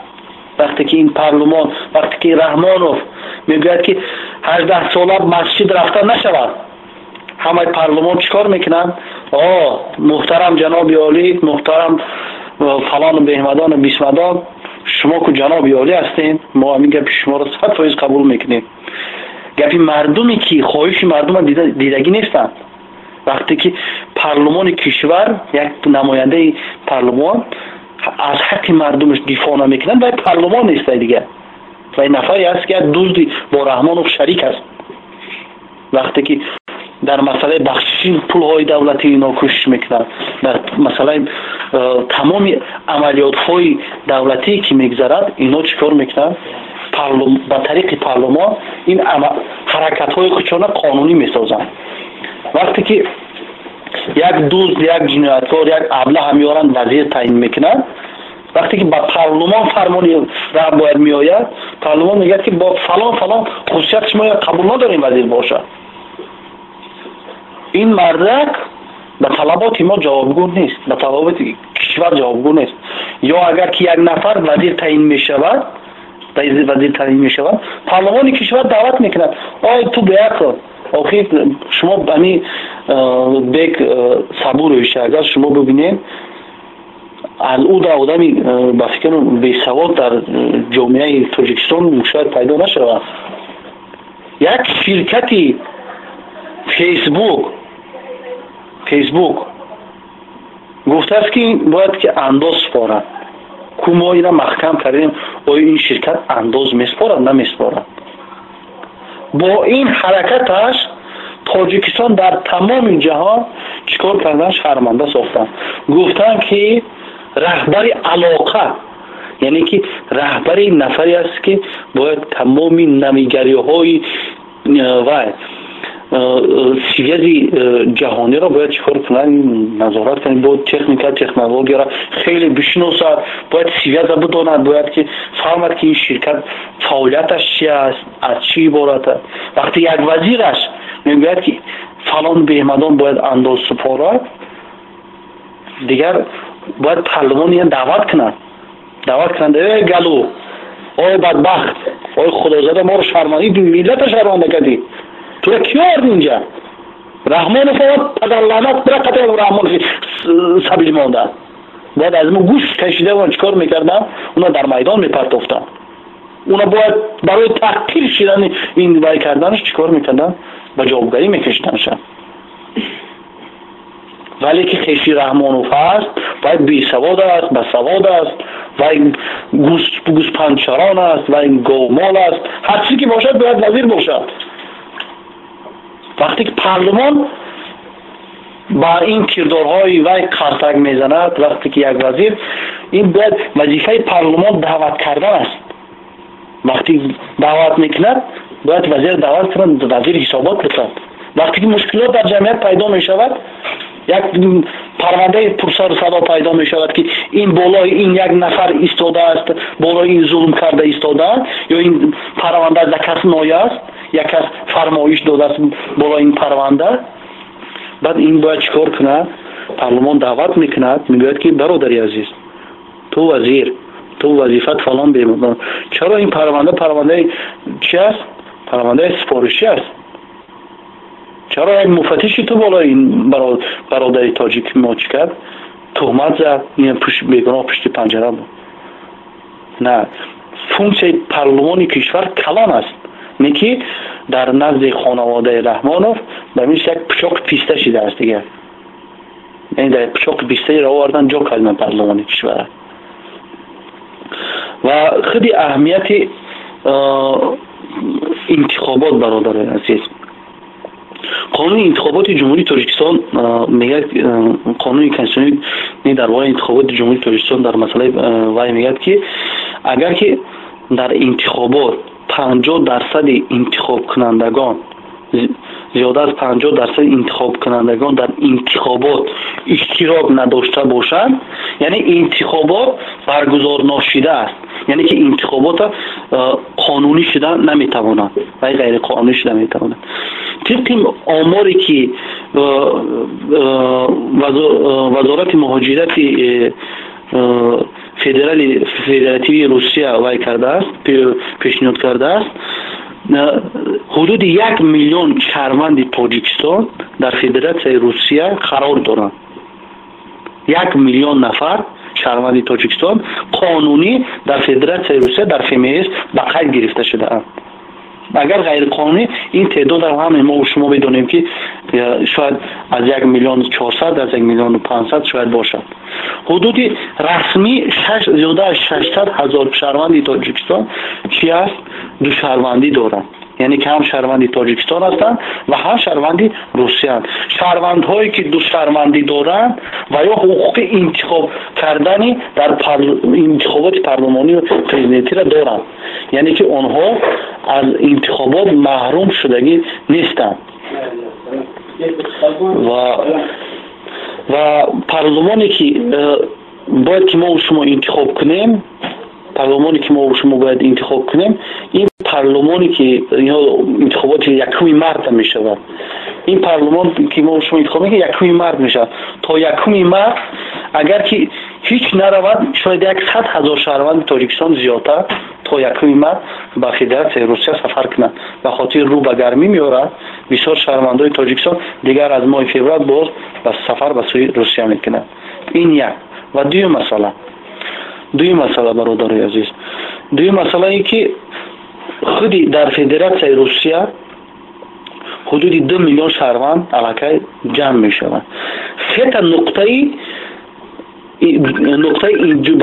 S1: вақте ки ин парлумон, вақте ки Раҳмонов мегӯяд, ки 18 сола масҷид рафта нашавад, ҳамаи парлумон чӣ кор мекунанд? О муҳтарам ҷаноби олӣ, муҳтарам фалону беҳмадону бисмадон, шумо ку ҷаноби олӣ ҳастем, мо ҳамин гапи шуморо 100% қабул мекунем. Гапи мардуме ки хоҳиши мардума дидагӣ нестанд. Вақте ки парлумони кишвар, як намояндаи парлумон аз ҳаққи мардумаш дифоъ намекунад, вай парлумон нест, вай дигар, вай нафаре аст, ки як дузди бо Раҳмонов шарик аст. Вақте ки дар масъалаи бахшиши пулҳои давлатӣ ино кӯшиш мекунанд, дар масъалаи тамоми амалиётҳои давлатие ки мегузарад, ино чӣ кор мекунанд? Ба тариқи парлумон ин ҳаракатҳои худшона қонунӣ месозанд. Вақте ки як дузд, як ҷинояткор, як аблаҳа меоранд, вазир таъин мекунанд, вақте ки ба парлумон фармони бояд меояд, парлумон мегӯяд, ки бо фалон фалон хусусият шумо қабул надорем вазир бошад. Ин мардак ба талаботи мо ҷавобгӯ нест, ба талаботи кишвар ҷавобгӯ нест. Ё агар ки як нафар вазир таъин мешавад, вазир таъин мешавад, парлумони кишвар даъват мекунад: «Ой ту беақл, охир шумо ами Бек Сабурович, агар шумо бибинед, аз ӯ да одами ба фикрам бесавод дар ҷомеаи Тоҷикистон шояд пайдо нашавад. Як ширкати Фейсбук гуфтааст, ки бояд ки андоз супорад. Ку мо ина маҳкам кардем, оё ин ширкат андоз месупорад, намесупорад?» Бо ин ҳаракаташ Тоҷикистон дар тамоми ҷаҳон чӣ кор кардан? Шарманда сохтанд. Гуфтанд, ки раҳбари алоқа, яъне ки раҳбари нафаре аст, ки бояд тамоми навигариҳои вай связи ҷаҳониро бояд чӣ кор кунад? Назорат кунад, бояд техника, технологияро хеле бишиносад, бояд связь а бидонад, бояд ки фаҳмад, ки ин ширкат фаъолияташ чи аст, аз чӣ иборат аст. Вақте як вазираш мегӯяд, ки фалон беҳмадон бояд андоз супорад, дигар бояд парлумон даъват кунад, даъват кунанд: «Э галу, ой бадбахт, ой худозада, моро шармандӣ, миллата шарманда кардӣ, тура ки овард инҷа? Раҳмонов омад, падарлаънат, бира қатъ Раҳмонови сабил монда.» Бояд аз мо гӯш кашида чӣ кор мекардам? Уна дар майдон мепартофтам. Уна бояд барои таҳқир шидани ин вай карданаш чӣ кор мекардам? Ба ҷавобгарӣ мекашиданша. Вале ки хеши Раҳмонов ҳаст, вай бесавод аст, басавод аст, вай гӯспандчарон аст, вай говмол аст, ҳар чизе ки бошад, бояд вазир бошад. Вақте ки парлумон ба ин кирдорҳои вай қартак мезанад, вақте ки як вазир, ин бояд вазифаи парлумон даъват кардан аст. Вақте даъват мекунад, бояд вазир даъват кунад, вазир ҳисобот бикунад. Вақте ки мушкилот дар ҷамъият пайдо мешавад, як парвандаи пурсару садо пайдо мешавад, ки ин болои ин як нафар истодааст, болои ин зулм карда истодааст, ё ин парванда заказной аст, як кас фармоиш додааст болои ин парванда, баъд ин бояд чӣ кор кунад? Парлумон даъват мекунад, мегӯяд, ки бародари азиз, ту вазир, ту Ту вазифат фалон бемадон. Чаро ин парванда парвандаи чи аст? Парвандаи супоришӣ аст. Чаро як муфаттиши ту болои ин бародари тоҷик мо чӣ кард? Туҳмат зад, ин бегуноҳ пушти панҷара буд. На, функсияи парлумони кишвар калон аст, не ки дар назди хонаводаи Раҳмонов ба мисли як пучоқи писта шидааст дигар. Яъне дар пучоқи пистаиро овардан ҷо карданд парлумони кишвара. Ва худи аҳамияти интихобот, бародарои азиз, қонуни интихоботи Ҷумҳурии Тоҷикистон мегӯяд, қонуни конститутсионӣ дар бораи интихоботи Ҷумҳурии Тоҷикистон дар масъалаи вай мегӯяд, ки агар ки дар интихобот 50% интихобкунандагон, зиёда аз 50% интихобкунандагон дар интихобот иштирок надошта бошанд, яъне интихобот баргузор ношидааст, яъне ки интихобота қонунӣ шуда наметавонад ва ғайриқонунӣ шуда метавонад. Тибқи оморе ки Вазорати муҳоҷирати федеративии Русия вай кардааст, пешниҳод кардааст, ҳудуди 1 миллион шаҳрванди Тоҷикистон дар Федератсияи Русия қарор доранд. 1 миллион нафар шаҳрванди Тоҷикистон қонунӣ дар Федератсияи Русия дар ФМС ба қайд гирифта шудаанд. Агар ғайриқонунӣ ин теъдодро ҳама мо шумо медонем, ки шояд аз 1 миллиону 400, аз 1 миллиону 500 шояд бошад. Ҳудуди расмӣ зиёда аз 600 ҳазор шаҳрванди Тоҷикистон чи аст? Душаҳрвандӣ доранд, яъне ки ҳам шаҳрванди Тоҷикистон ҳастанд ва ҳам шаҳрванди Русияанд. Шаҳрвандҳое ки душаҳрвандӣ доранд ва ё ҳуқуқи интихоб кардани дар интихоботи парлумонию президентиро доранд, яъне ки онҳо аз интихобот маҳрум шудагӣ нестанд. Ва парлумоне ки бояд ки мо шумо интихоб кунем, парлумоне ки мо шумо бояд интихоб кунем, ин парлумоне ки интихоботи 1 марта мешавад, ин парлумон ки мо шумо интихоб мекунем 1 март мешавад. То 1 март агар ки ҳеҷ наравад, шояд 100 ҳазор шаҳрванди Тоҷикистон зиёдтар то 1 март ба Федератсияи Русия сафар кунанд. Ба хотири рӯ ба гармӣ меорад, бисёр шаҳрвандои Тоҷикистон дигар аз моҳи феврал боз ба сафар ба сӯи Русия мекунанд. Ин як. Ва дуюм масъала, бародарои азиз, дуюм масъалае ки худи дар Федератсияи Русия ҳудуди 2 миллион шаҳрванд аллакай ҷамъ мешаванд. Сета нуқтаи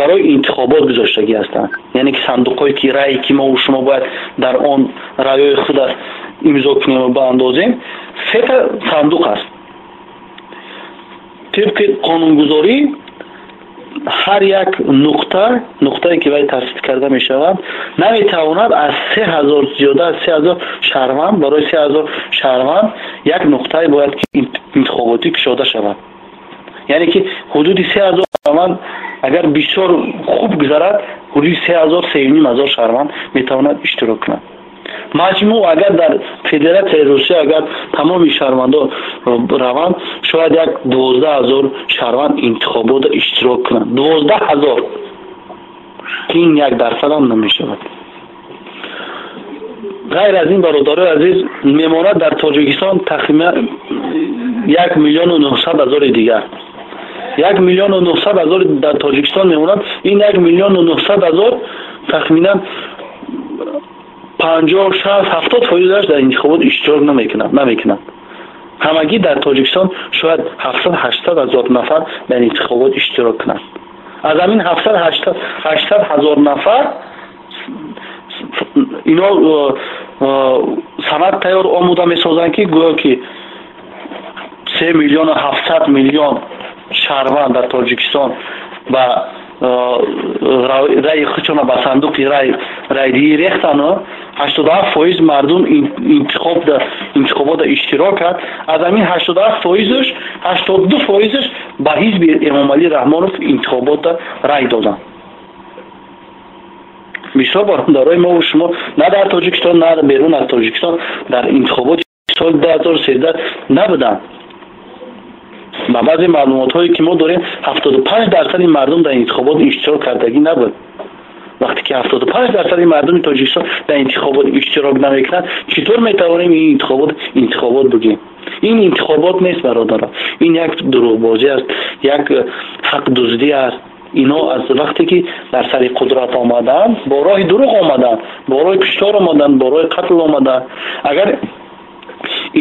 S1: барои интихобот гузоштагӣ ҳастанд, яъне ки сандуқҳое ки рае ки мо шумо бояд дар он раёи худа имзо кунем ва баандозем, сета сандуқ аст. Тибқи қонунгузорӣ ҳар як нуқтае ки вай таъсис карда мешавад, наметавонад аз 3000 зиёда аз 3000 шаҳрванд, барои 3000 шаҳрванд як нуқтае бояд ки интихоботӣ кушода шавад. Яъне ки ҳудуди 3000 шаҳрванд агар бисёр хуб гузарад, ҳудуди 3000, 3500 шаҳрванд метавонад иштирок кунад. Маҷмӯъ агар дар Федератсияи Русия агар тамоми шаҳрвандо раванд, шояд як 12 000 шаҳрванд интихоботро иштирок кунанд. 12 000, ки ин 1% ҳам намешавад. Ғайр аз ин, бародарои азиз, мемонад дар Тоҷикистон тахминан 1 900 000 дигар. 1 900 000 дар Тоҷикистон мемонад. Ин 1 900 000 тахминан 50, 60, 70%-аш дар интихобот иштирок намекунанд. Ҳамагӣ дар Тоҷикистон шояд 700, 800 ҳазор нафар дар интихобот иштирок кунанд. Аз ҳамин 700, 800 ҳазор нафар ино санад тайёр омода месозанд, ки гӯё ки 3 миллиону 700 миллион шаҳрванд дар Тоҷикистон ба раи худшона ба сандуқи райдиҳӣ рехтану 87% мардум интихобота иштирок кард. Аз ҳамин 87%-ш 82%-ш ба ҳизби Эмомалӣ Раҳмонов интихобота рай доданд. Бисёр бародарои мо шумо на дар Тоҷикистон, на берун аз Тоҷикистон дар интихоботи соли 2013 набуданд. Ба баъзе маълумотҳое ки мо дорем, 75% мардум дар интихобот иштирок кардагӣ набуд. Вақте ки 75% мардуми Тоҷикистон дар интихобот иштирок намекунанд, чӣ тавр метавонем ин интихобот интихобот бигӯем? Ин интихобот нест, бародаро, ин як дурӯғбозӣ аст, як ҳақдуздӣ аст. Инҳо аз вақте ки дар сари қудрат омаданд, бо роҳи дурӯғ омаданд, бо роҳи куштор омаданд, бо роҳи қатл омаданд. Агар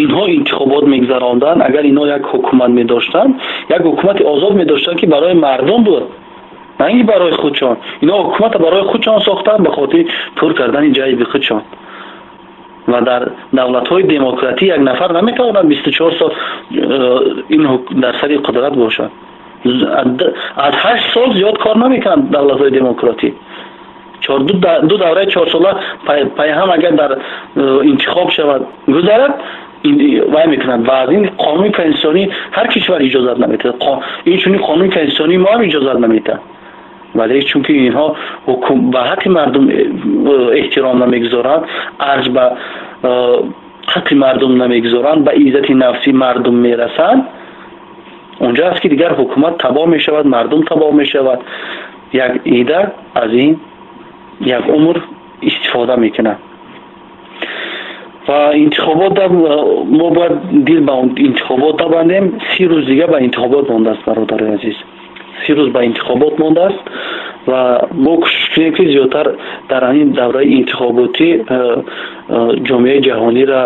S1: инҳо интихобот мегузаронданд, агар инҳо як ҳукумат медоштанд, як ҳукумати озод медоштанд, ки барои мардум буд, на ин барои худшон. Инҳо ҳукуматро барои худшон сохтанд ба хотири пур кардани ҷайби худшон. Ва дар давлатҳои демократӣ як нафар наметавонад 24 сол ин дар сари қудрат бошад. Аз 8 сол зиёд кор намекунанд давлатҳои демократӣ. Ду давраи 4 сола пайҳам агар дар интихоб шавад, гузарад, вай мекунанд. Ва аз ин қонуни конститутсионӣ ҳар кишвар иҷозат наметиҳад. Инчунин қонуни конститутсионии мо ҳам иҷозат наметиҳад. Вале чунки инҳо ба ҳаққи мардум эҳтиром намегузоранд, арҷ ба ҳаққи мардум намегузоранд, ба иззати нафси мардум мерасанд, онҷо аст ки дигар ҳукумат табоҳ мешавад, мардум табоҳ мешавад. Як ида аз ин як умр истифода мекунад. Ва интихобот, мо бояд дил ба интихобот набандем. 30 рӯз дига ба интихобот мондааст, бародарои азиз, 30 рӯз ба интихобот мондааст. Ва мо кӯшиш кунем, ки зиёдтар дар ҳамин давраи интихоботӣ ҷомеаи ҷаҳониро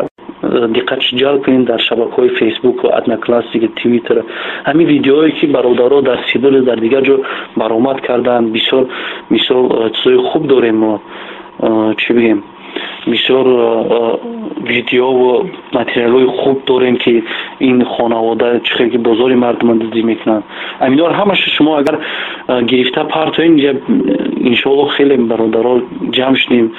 S1: диққатш ҷалб кунем. Дар шабакаҳои Фейсбуку, Одноклассники, Твиттер ҳамин видеое ки бародаро дар Сибиру дар дигар ҷо баромад карданд, бисёр мисол чизои хуб дорем мо, чӣ бигем, бисёр видеову материалҳои хуб дорем, ки ин хонавода чӣ хел ки бозори мардума дуздӣ мекунанд. Аминор ҳамаша шумо агар гирифта партоем, иншоалло хеле бародаро ҷамъ шудем,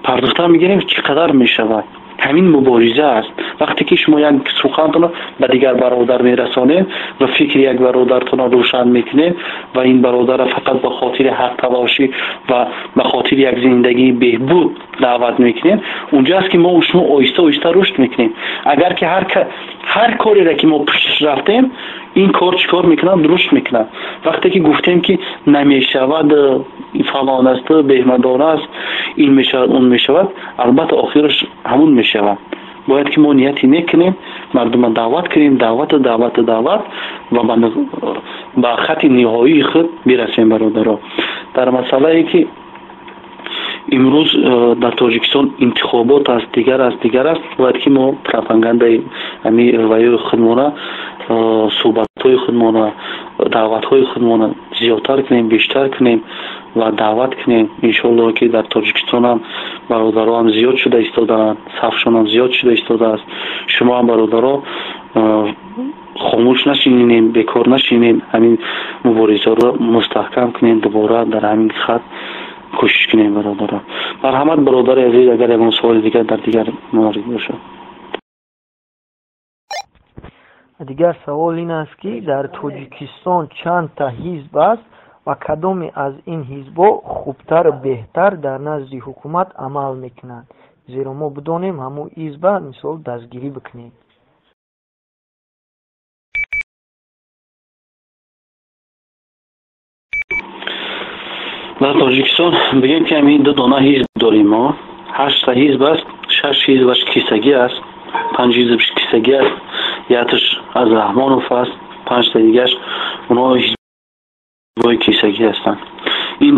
S1: пардохта мегирем, чӣ қадар мешавад. Ҳамин мубориза аст. Вақте ки шумо як сухантонро ба дигар бародар мерасонед ва фикри як бародартонро рӯшан мекунед ва ин бародарро фақат ба хотири ҳақталошӣ ва ба хотири як зиндагии беҳбуд даъват мекунед, унҷо аст ки мо шумо оҳиста оҳиста рушд мекунем. Агар ки ҳар кореро ки мо пушташ рафтем, ин кор чӣ кор мекунад? Рушд мекунад. Вақте ки гуфтем, ки намешавад, фалон аст, беҳмадон аст, ин мешавад, он мешавад, албатта охираш ҳамун мешавад. Бояд ки мо нияти нек кунем, мардума даъват кунем, даъвату даъвату даъват ва ба хатти ниҳоии худ бирасем. Бародаро, дар масъалае ки имрӯз дар Тоҷикистон интихобот аст, дигар аст, дигар аст, бояд ки мо пропагандаи ҳами ваёи худмона, суҳбатҳои худмона, даъватҳои худмона зиёдтар кунем, бештар кунем ва даъват кунем. Иншоалло, ки дар Тоҷикистонам бародароам зиёд шуда истодаанд, сафшонам зиёд шуда истодааст. Шумо ҳам, бародаро, хомӯш нашинем, бекор нашинем, ҳамин муборизаро мустаҳкам кунем, дубора дар ҳамин хат кӯшиш кунем. Бародаро, марҳамат, бародари азиз, агар ягон суоли дигар дар дигар маврид бошад.
S4: Дигар савол ин аст, ки дар Тоҷикистон чандта ҳизб аст ва кадоме аз ин ҳизбҳо хубтару беҳтар дар назди ҳукумат амал мекунанд, зеро мо бидонем, ҳамун ҳизба мисол дастгирӣ бикунем.
S1: Дар Тоҷикистон бигем, ки ҳамин ду дона ҳизб дорем мо. Ҳаштта ҳизб аст, шаш ҳизбаш кисагӣ аст, панҷ ҳизбаш кисагӣ аст, якташ аз Раҳмонов аст, панҷта дигаш онҳо ҳизбҳои кисагӣ ҳастанд. Ин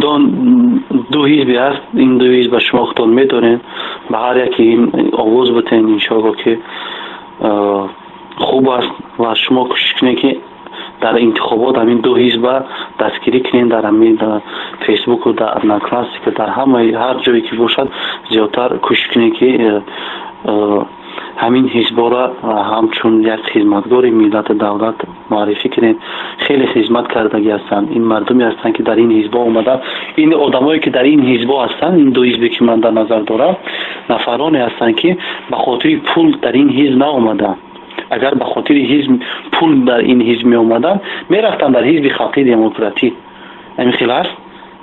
S1: ду ҳизбе аст, ин ду ҳизба шумо худтон медонед. Ба ҳар яке ин овоз битен, иншоалло, ки хуб аст. Ва шумо кӯшиш кунед, ки дар интихобот ҳамин ду ҳизба дастгирӣ кунем. Дар ҳамин Фейсбуку, дар Одноклассники, дар ҳамаи ҳар ҷое ки бошад, зиёдтар кӯшиш кунем, ки ҳамин ҳизбҳоро ҳамчун як хизматгори миллату давлат муаррифӣ кунем. Хеле хизмат кардагӣ ҳастанд. Ин мардуме ҳастанд, ки дар ин ҳизбҳо омаданд. Ин одамое ки дар ин ҳизбҳо ҳастанд, ин ду ҳизбе ки ман дар назар дорам, нафароне ҳастанд, ки ба хотири пул дар ин ҳизб наомаданд. Агар ба хотири ҳизб пул дар ин ҳизб меомаданд, мерафтанд дар Ҳизби Халқии Демократӣ. Ҳамин хел аст.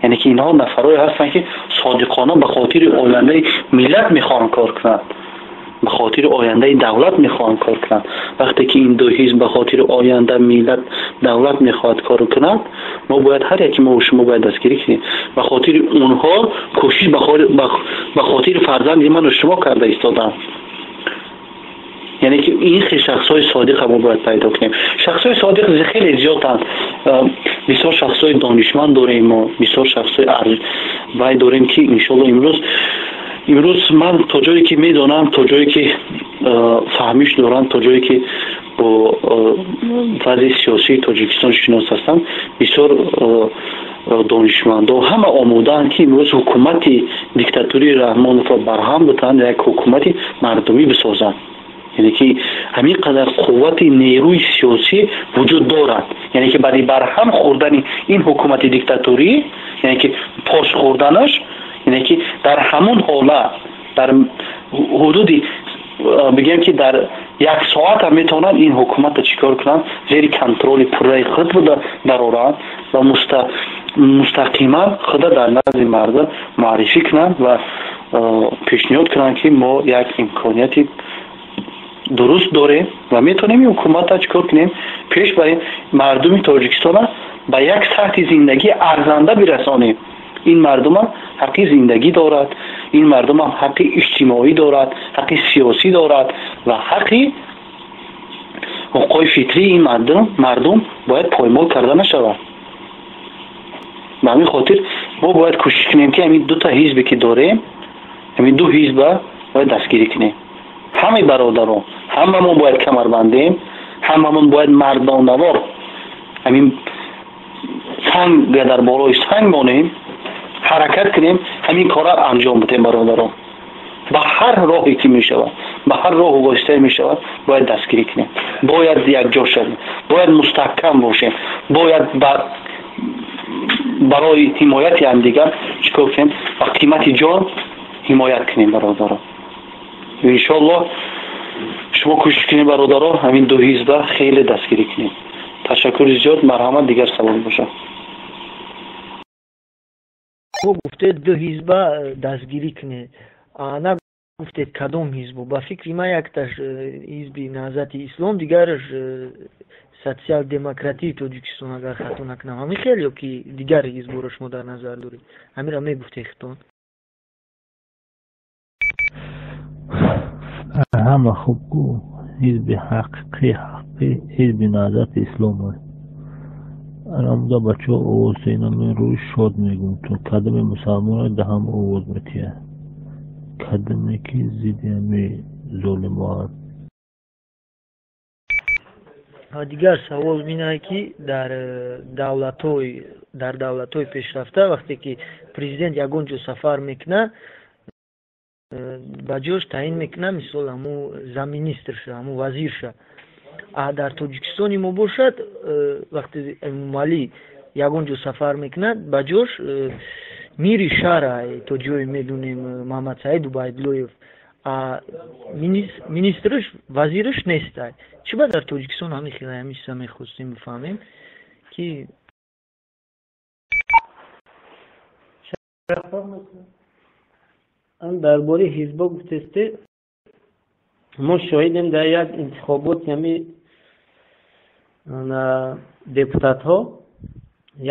S1: Яъне ки инҳо нафарое ҳастанд, ки содиқона ба хотири ояндаи миллат мехоҳанд кор кунанд. Ба хотири ояндаи давлат мехоҳанд кор кунанд. Вақте ки ин ду ҳизб ба хотири оянда миллат, давлат мехоҳад кор кунад, мо бояд ҳар яки мо шумо бояд дастгирӣ кунем. Ба хотири онҳо кӯшиш, ба хотири фарзанди ману шумо карда истоданд. Яъне ки ин хел шахсҳои содиқа мо бояд пайдо кунем. Шахсҳои содиқ хеле зиёданд. Бисёр шахсҳои донишманд дорем мо, бисёр шахсҳои вай дорем, ки иншоалло имрӯз ман то ҷое ки медонам, то ҷое ки фаҳмиш дорам, то ҷое ки бо вазъи сиёсии Тоҷикистон шинос ҳастам, бисёр донишмандо ҳама омодаанд, ки имрӯз ҳукумати диктатурии Раҳмоновро барҳам битанд, як ҳукумати мардумӣ бисозанд. Яъне ки ҳамин қадар қуввати нерӯи сиёсӣ вуҷуд дорад. Яъне ки баъди барҳам хӯрдани ин ҳукумати диктатурӣ, яъне ки пош хӯрданаш, яъне ки дар ҳамон ҳолат, дар ҳудуди бигем ки дар як соата метавонанд ин ҳукуматро чӣ кор кунанд, зери контроли пурраи худ буда дароранд ва мустақиман худа дар назди мардум муаррифӣ кунанд ва пешниҳод кунанд, ки мо як имконияти дуруст дорем ва метавонем ин ҳукуматро чӣ кор кунем, пеш барем, мардуми Тоҷикистона ба як сатҳи зиндагӣ арзанда бирасонем. Ин мардумам ҳаққи зиндагӣ дорад, ин мардумам ҳаққи иҷтимоӣ дорад, ҳаққи сиёсӣ дорад ва ҳаққи ҳуқуқҳои фитрии ин мардум бояд поймол карда нашавад. Ба ҳамин хотир мо бояд кӯшиш кунем, ки ҳамин дута ҳизбе ки дорем, ҳамин ду ҳизба бояд дастгирӣ кунем. Ҳамаи бародарон, ҳамамон бояд камарбандем, ҳамамон бояд мардонавор ҳамин санг дар болои санг монем, ҳаракат кунем, ҳамин корро анҷом бидем, бародарон. Ба ҳар роҳе ки мешавад, ба ҳар роҳу воситае мешавад, бояд дастгирӣ кунем, бояд якҷо шавем, бояд мустаҳкам бошем, бояд барои ҳимояти ҳамдигар чӣ кор кунем, ба қимати ҷон ҳимоят кунем, бародарон. Иншоалло шумо кӯшиш кунед, бародаро, ҳамин ду ҳизба хеле дастгирӣ кунед. Ташаккури зиёд, марҳамат, дигар савол бошад.
S4: Шумо гуфтед ду ҳизба дастгирӣ кунед, нагуфтед кадом ҳизбо. Ба фикри ман, якташ ҳизби Наҳзати Ислом, дигараш Социал-демократии Тоҷикистон, агар хато накунам. Ҳамин хел ё ки дигар ҳизборо шумо дар назар доред? Ҳаминро мегуфтед худтон.
S5: Ҳама хуб, ҳизби ҳақиқӣ ҳаққӣ ҳизби Наҳзати Ислом аст. Анамуда бачаҳо овоз инами рӯи шод мегӯм, то кадоме мусалмонро даҳам овоз метиҳад, кадоме ки зидди ҳами золимо аст.
S4: Дигар савол ин аст, ки дар давлатҳои пешрафта, вақте ки президент ягон ҷо сафар мекунад, ба ҷош таъин мекунад, мисол, ҳамун замминистрша, ҳамун вазирша. А дар Тоҷикистони мо бошад, вақте Эмомалӣ ягон ҷо сафар мекунад, ба ҷош мири шаҳра, то ҷое медонем, Маҳаммадсаид Убайдуллоев, министраш, вазираш нестай. Чӣ ба дар Тоҷикистон ҳамин хел? Ҳамин чиза мехостем бифаҳмем, ки
S6: Дар бораи ҳизбо гуфтесте, мо шоҳидем, дар як интихобот ҳами депутатҳо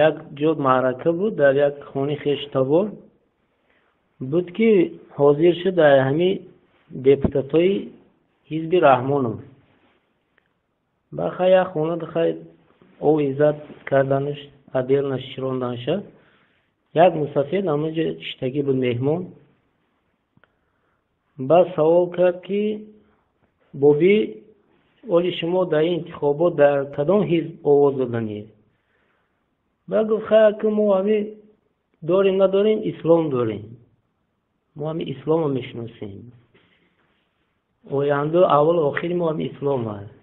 S6: як ҷо маърака буд, дар як хонаи хештабор буд, ки ҳозир шуд дар ҳами депутатҳои ҳизби Раҳмонов. Баха як хона хай ов иззат карданаш, отдельно широнданша. Як мусафир ҳамонҷо иштагӣ буд, меҳмон. Баъд савол кард, ки боби, оли шумо дар ин интихобот дар кадом ҳизб овоз доданед? Баъд гуфт: хай, ки мо ҳами дорем, надорем, ислом дорем, мо ҳами исломро мешиносем, оянда аввалу охири мо ҳами ислом аст.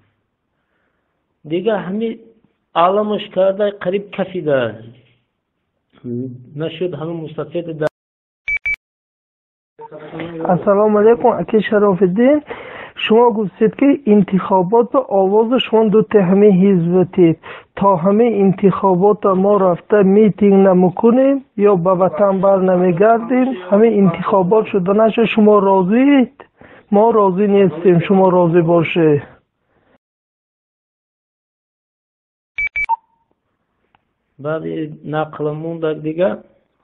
S6: Дигар ҳами аламаш карда, қариб кафида нашуд ҳама мустафид.
S7: Ассалому алайкум, аки Шарофиддин. Шумо гуфтед, ки интихоботро овозу шумо дута ҳамин ҳизб тед. То ҳамин интихоботро мо рафта митинг намекунем ё ба ватан бар намегардем, ҳамин интихобот шуда нашуд, шумо розиед? Мо розӣ нестем, шумо розӣ бошед.
S6: Баъд нақл мондак дига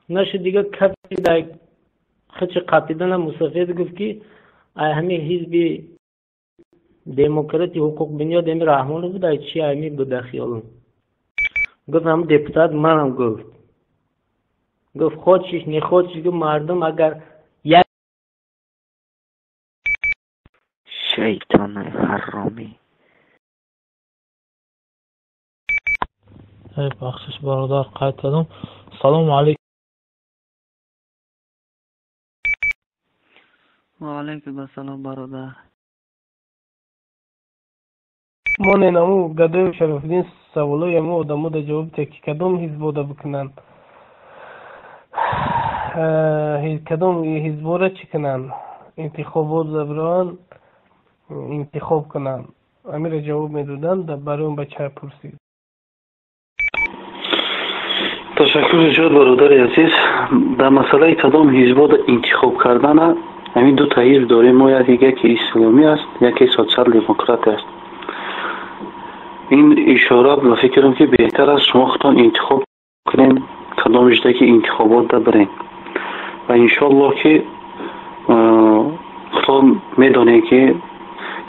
S6: наши дига каси дар хичи қапидана мусафед гуфт ки ай ҳами ҳизби демократи ҳуқуқбунёд ами Раҳмонов буд, ай чи ами буда хиёлам. Гуфт ҳам депутат манам гуфт. Гуфт хочешь не хочешь, гуфт мардум агар як
S8: шайтони ҳаромӣ.
S9: Эй бахшиш бародар, қайд кардам. Салому алайкум.
S8: Ва алайкум ассалом бародар.
S7: Монен аму Гадоев Шарофиддин саволои аму одамо да ҷавоб диҳад, ки кадом ҳизбода бикунанд, кадом ҳизбора чӣ кунанд, интихобот бираванд, интихоб кунанд. Амира ҷавоб медоданд, барои он бача пурсид.
S1: Ташаккур зиёд бародари азиз. Дар масъалаи кадом ҳизбода интихоб кардана ҳамин дута ҳизб дорем мо, яке исломӣ аст, яке социал-демократ аст. Ин ишора ба фикрам ки беҳтар аст шумо худтон интихоб кунем кадом ҷида ки интихобот бирем ва иншоаллоҳ ки худтон медонем ки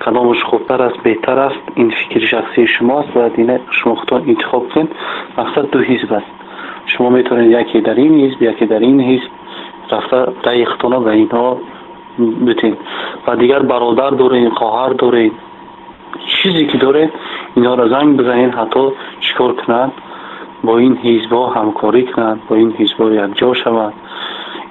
S1: кадомаш хубтар аст, беҳтар аст. Ин фикри шахсии шумо аст, бояд ина шумо худтон интихоб кунед. Мақсад ду ҳизб аст. Шумо метавонед яке дар ин ҳизб, яке дар ин ҳизб рафта раъи худтонро ба инҳо битед. Ва дигар бародар доред, хоҳар доред, чизе ки доред, инҳоро занг бизанед, ҳатто чикор кунанд, бо ин ҳизбҳо ҳамкорӣ кунанд, бо ин ҳизбҳо якҷо шаванд,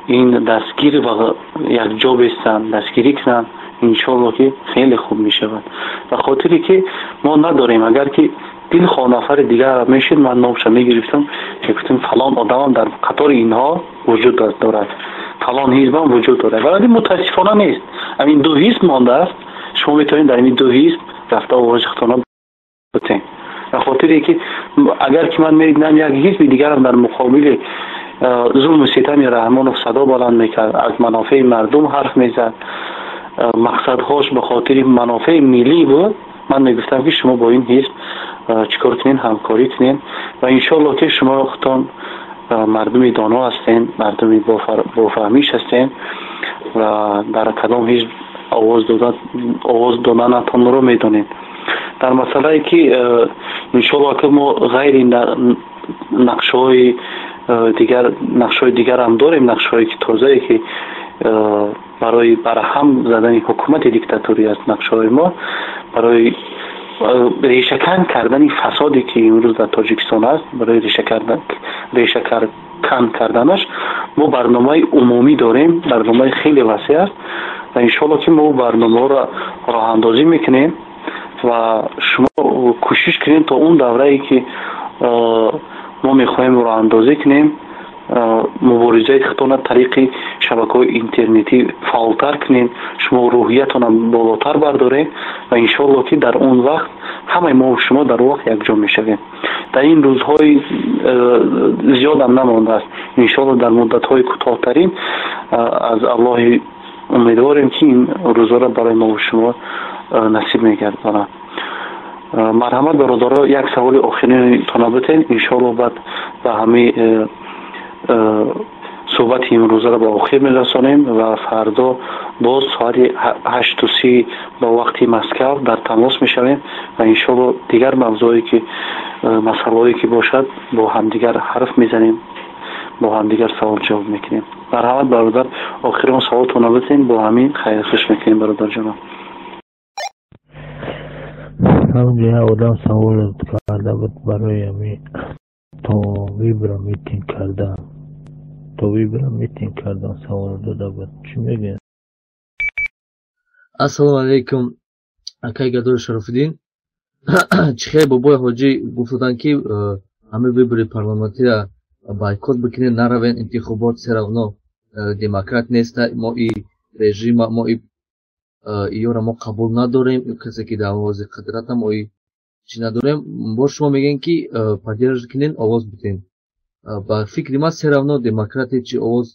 S1: ин дастгир ва якҷо бистанд, дастгирӣ кунанд. Иншоаллоҳ ки хеле хуб мешавад. Ба хотире ки мо надорем, агар ки дилхоҳ нафари дигар мешид, ман номша мегирифтам, мегуфтам фалон одамам дар қатори инҳо вуҷуд дорад, фалон ҳизбам вуҷуд дорад. Вале мутаассифона нест. Ҳамин ду ҳизб мондааст. Шумо метавонед дар ин ду ҳизб рафта овози худтонро битед. Ба хотире ки агар ки ман медидам як ҳизби дигарам дар муқобили зулму ситами Раҳмонов садо баланд мекард, аз манофеи мардум ҳарф мезад, мақсадҳош ба хотири манофеи миллӣ буд, ман мегуфтам ки шумо бо ин ҳизб чикор кунед, ҳамкорӣ кунед ва иншоаллоҳ ки шумо худтон мардуми доно ҳастед, мардуми бофаҳмиш ҳастед ва дар кадом ҳизб овоз доданатонро медонед. Дар масъалае ки иншоаллоҳ ки мо ғайри нақшаҳои дигар, нақшаҳои дигарам дорем, нақшаҳое ки тозае ки барои барҳам задани ҳукумати диктаторӣ аст, нақшаҳои мо барои решакан кардани фасоде ки имрӯз дар Тоҷикистон аст, барои решакан карданаш мо барномаи умумӣ дорем, барномаи хеле васеъ аст ва иншоаллоҳ ки мо барномаҳоро роҳандозӣ мекунем ва шумо кӯшиш кунед то он даврае ки мо мехоҳем роҳандозӣ кунем, муборизаи худтонро тариқи шабакаҳои интернетӣ фаъолтар кунед, шумо рӯҳиятонро болотар бардоред ва иншоаллоҳ ки дар он вақт ҳамаи мо шумо дар он вақт якҷо мешавем. Дар ин рӯзҳои зиёдам намондааст. Иншоаллоҳ дар муддатҳои кӯтоҳтарин аз Аллоҳи умедворем ки ин рӯзҳоро барои мо шумо насиб мегардонад. Марҳамат бародаро, як саволи охиринтонро битед, иншоаллоҳ баъд ба ҳамаи суҳбати имрӯзаро ба охир мерасонем ва фардо боз соати 8:30 ба вақти Москав дар тамос мешавем ва иншоаллоҳ дигар мавзӯое ки масъалаҳое ки бошад бо ҳамдигар ҳарф мезанем, бо ҳамдигар савол ҷавоб мекунем. Марҳамат бародар, охирон саволтонро битед, бо ҳамин хайрхуш мекунем бародарҷонам.
S5: Ҳамҷо як одам савол карда буд барои ҳамин то выбора митинг кардан, то выбора митинг кардан савол дода буд. Чӣ мегӯяд?
S10: Ассалому алайкум, акай Гадои Шарофиддин. Чӣ хел бобои ҳоҷӣ гуфтуданд ки ҳамин выбори парламентиро бойкот бикунед, наравен интихобот, все равно демократ нест, мо и режима, мо и иёра мо қабул надорем, касе ки дар овози қудрата мо и чӣ надорем. Боз шумо мегӯем ки поддержка кунед, овоз битем. Ба фикри ман все равно демократия чи овоз,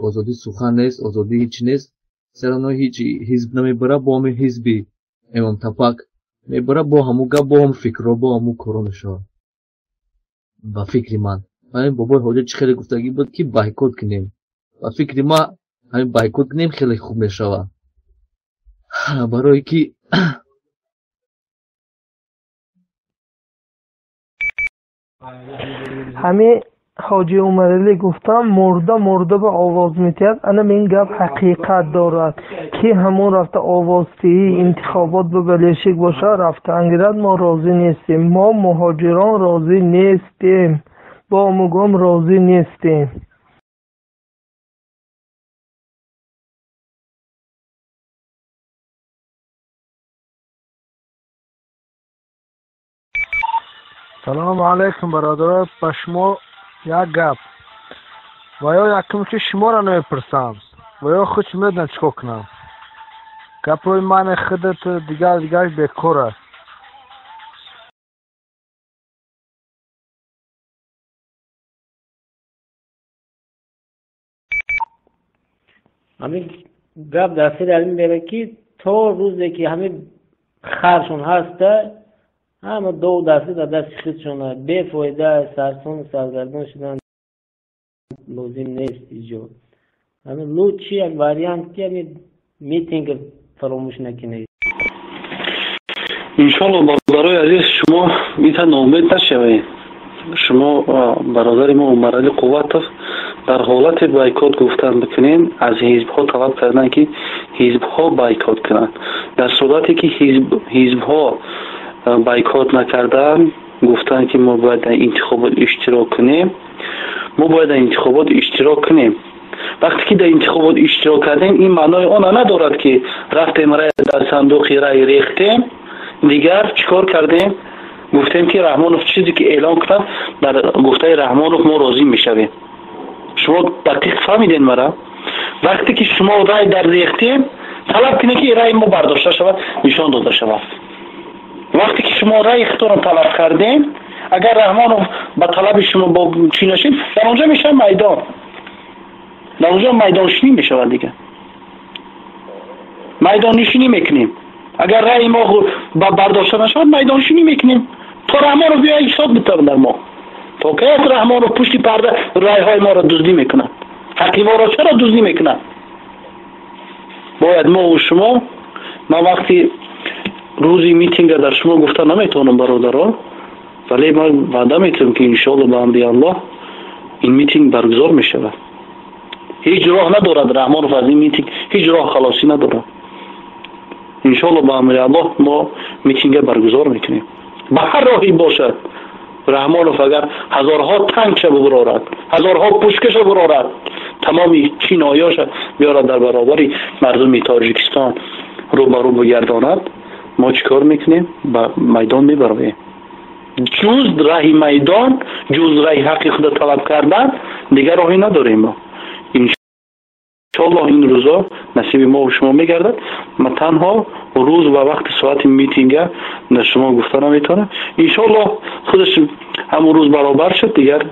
S10: озодии сухан нест, озодии ҳеч нест. Все равно ҳеҷ ҳизб намебара, бо ҳамин ҳизби Имом Тапак мебара, бо ҳамун гап, бо ҳамун фикрҳо, бо ҳамун корҳо мешавад. Ба фикри ман. Ҳамин бобои ҳоҷа чӣ хеле гуфтагӣ буд, ки бойкот кунем. Ба фикри ман ҳамин бойкот кунем хеле хуб мешавад. Барое ки
S7: ҳамин ҳоҷи Умаралӣ гуфтам, мурда мурда ба овоз метиҳад. Ана ин гап ҳақиқат дорад, ки ҳамон рафта овоздиҳии интихобот ба балешик бошад, рафтан гирад, мо розӣ нестем. Мо муҳоҷирон розӣ нестем. Бо мугом розӣ нестем.
S11: Салому алайкум, бародарон, ба шумо як гап. Ва ё якум ки шуморо намепурсам, ва ё худ медонам чӣ кор кунам. Гапҳои мани худат дигар дигар бекор аст.
S6: Ҳамин гап дар сари ҳамин меравад, ки то рӯзе ки ҳамин харшон ҳаста, ҳама ду дасти дар дасти худшона, бефоида сарсону саргардон шудан лозим нест иҷо. Ҳамин лучший вариант ки ҳамин митинг фаромӯш накунед.
S1: Иншоалло, бародарои азиз, шумо ита ноумед нашавед. Шумо бародари мо Умаралӣ Қувватов дар ҳолати бойкот гуфтан бикунем, аз ҳизбҳо талаб кардан, ки ҳизбҳо бойкот кунанд. Дар сурате ки ҳизбҳо бойкот накардан, гуфтанд, ки мо бояд дар интихобот иштирок кунем, мо бояд дар интихобот иштирок кунем. Вақте ки дар интихобот иштирок кардем, ин маънои она надорад, ки рафтем, рай дар сандуқи рай рехтем, дигар чӣ кор кардем? Гуфтем, ки Раҳмонов чизе ки эълон кунад, дар гуфтаи Раҳмонов мо розӣ мешавем. Шумо дақиқ фаҳмидед мара? Вақте ки шумо рай дар рехтем, талаб кунед, ки райи мо бардошта шавад, нишон дода шавад. Вақте ки шумо раи худро талаб кардем, агар Раҳмонов ба талаби шумо бо чӣ нашид, дар онҷо мешавад майдон, дар онҷо майдоншинӣ мешавад, дигар майдоннишинӣ мекунем. Агар раи мо ба бардошта нашавад, майдоншинӣ мекунем, то Раҳмонов биёяд ҳисоб битавад дар мо. То кай Раҳмонов пушти парда райҳои моро дуздӣ мекунад? Ҳаққи моро чаро дуздӣ мекунад? Бояд мо шумо, ман вақти рӯзи митинга дар шумо гуфта наметавонам, бародаро, вале ман ваъда метавонам, ки иншоалло ба амри Аллоҳ ин митинг баргузор мешавад. Ҳеҷ роҳ надорад Раҳмонов аз ин митинг, ҳеҷ роҳ халосӣ надорад. Иншоалло ба амри Аллоҳ мо митинга баргузор мекунем. Ба ҳар роҳе бошад, Раҳмонов агар ҳазорҳо танкша бубурорад, ҳазорҳо пушкаша бурорад, тамоми чиноёша биёрад, дар баробари мардуми Тоҷикистон рӯбарӯ бигардонад, мо чӣ кор мекунем? Ба майдон мебароем. Ҷуз раҳи майдон, ҷуз раҳи ҳаққи худро талаб кардан, дигар роҳе надорем мо. Иншоаллоҳ ин рӯзо насиби мо шумо мегардад. Ма танҳо рӯз ва вақти соати митинга дар шумо гуфта наметавонам. Иншоаллоҳ худаш ҳамон рӯз баробар шуд, дигар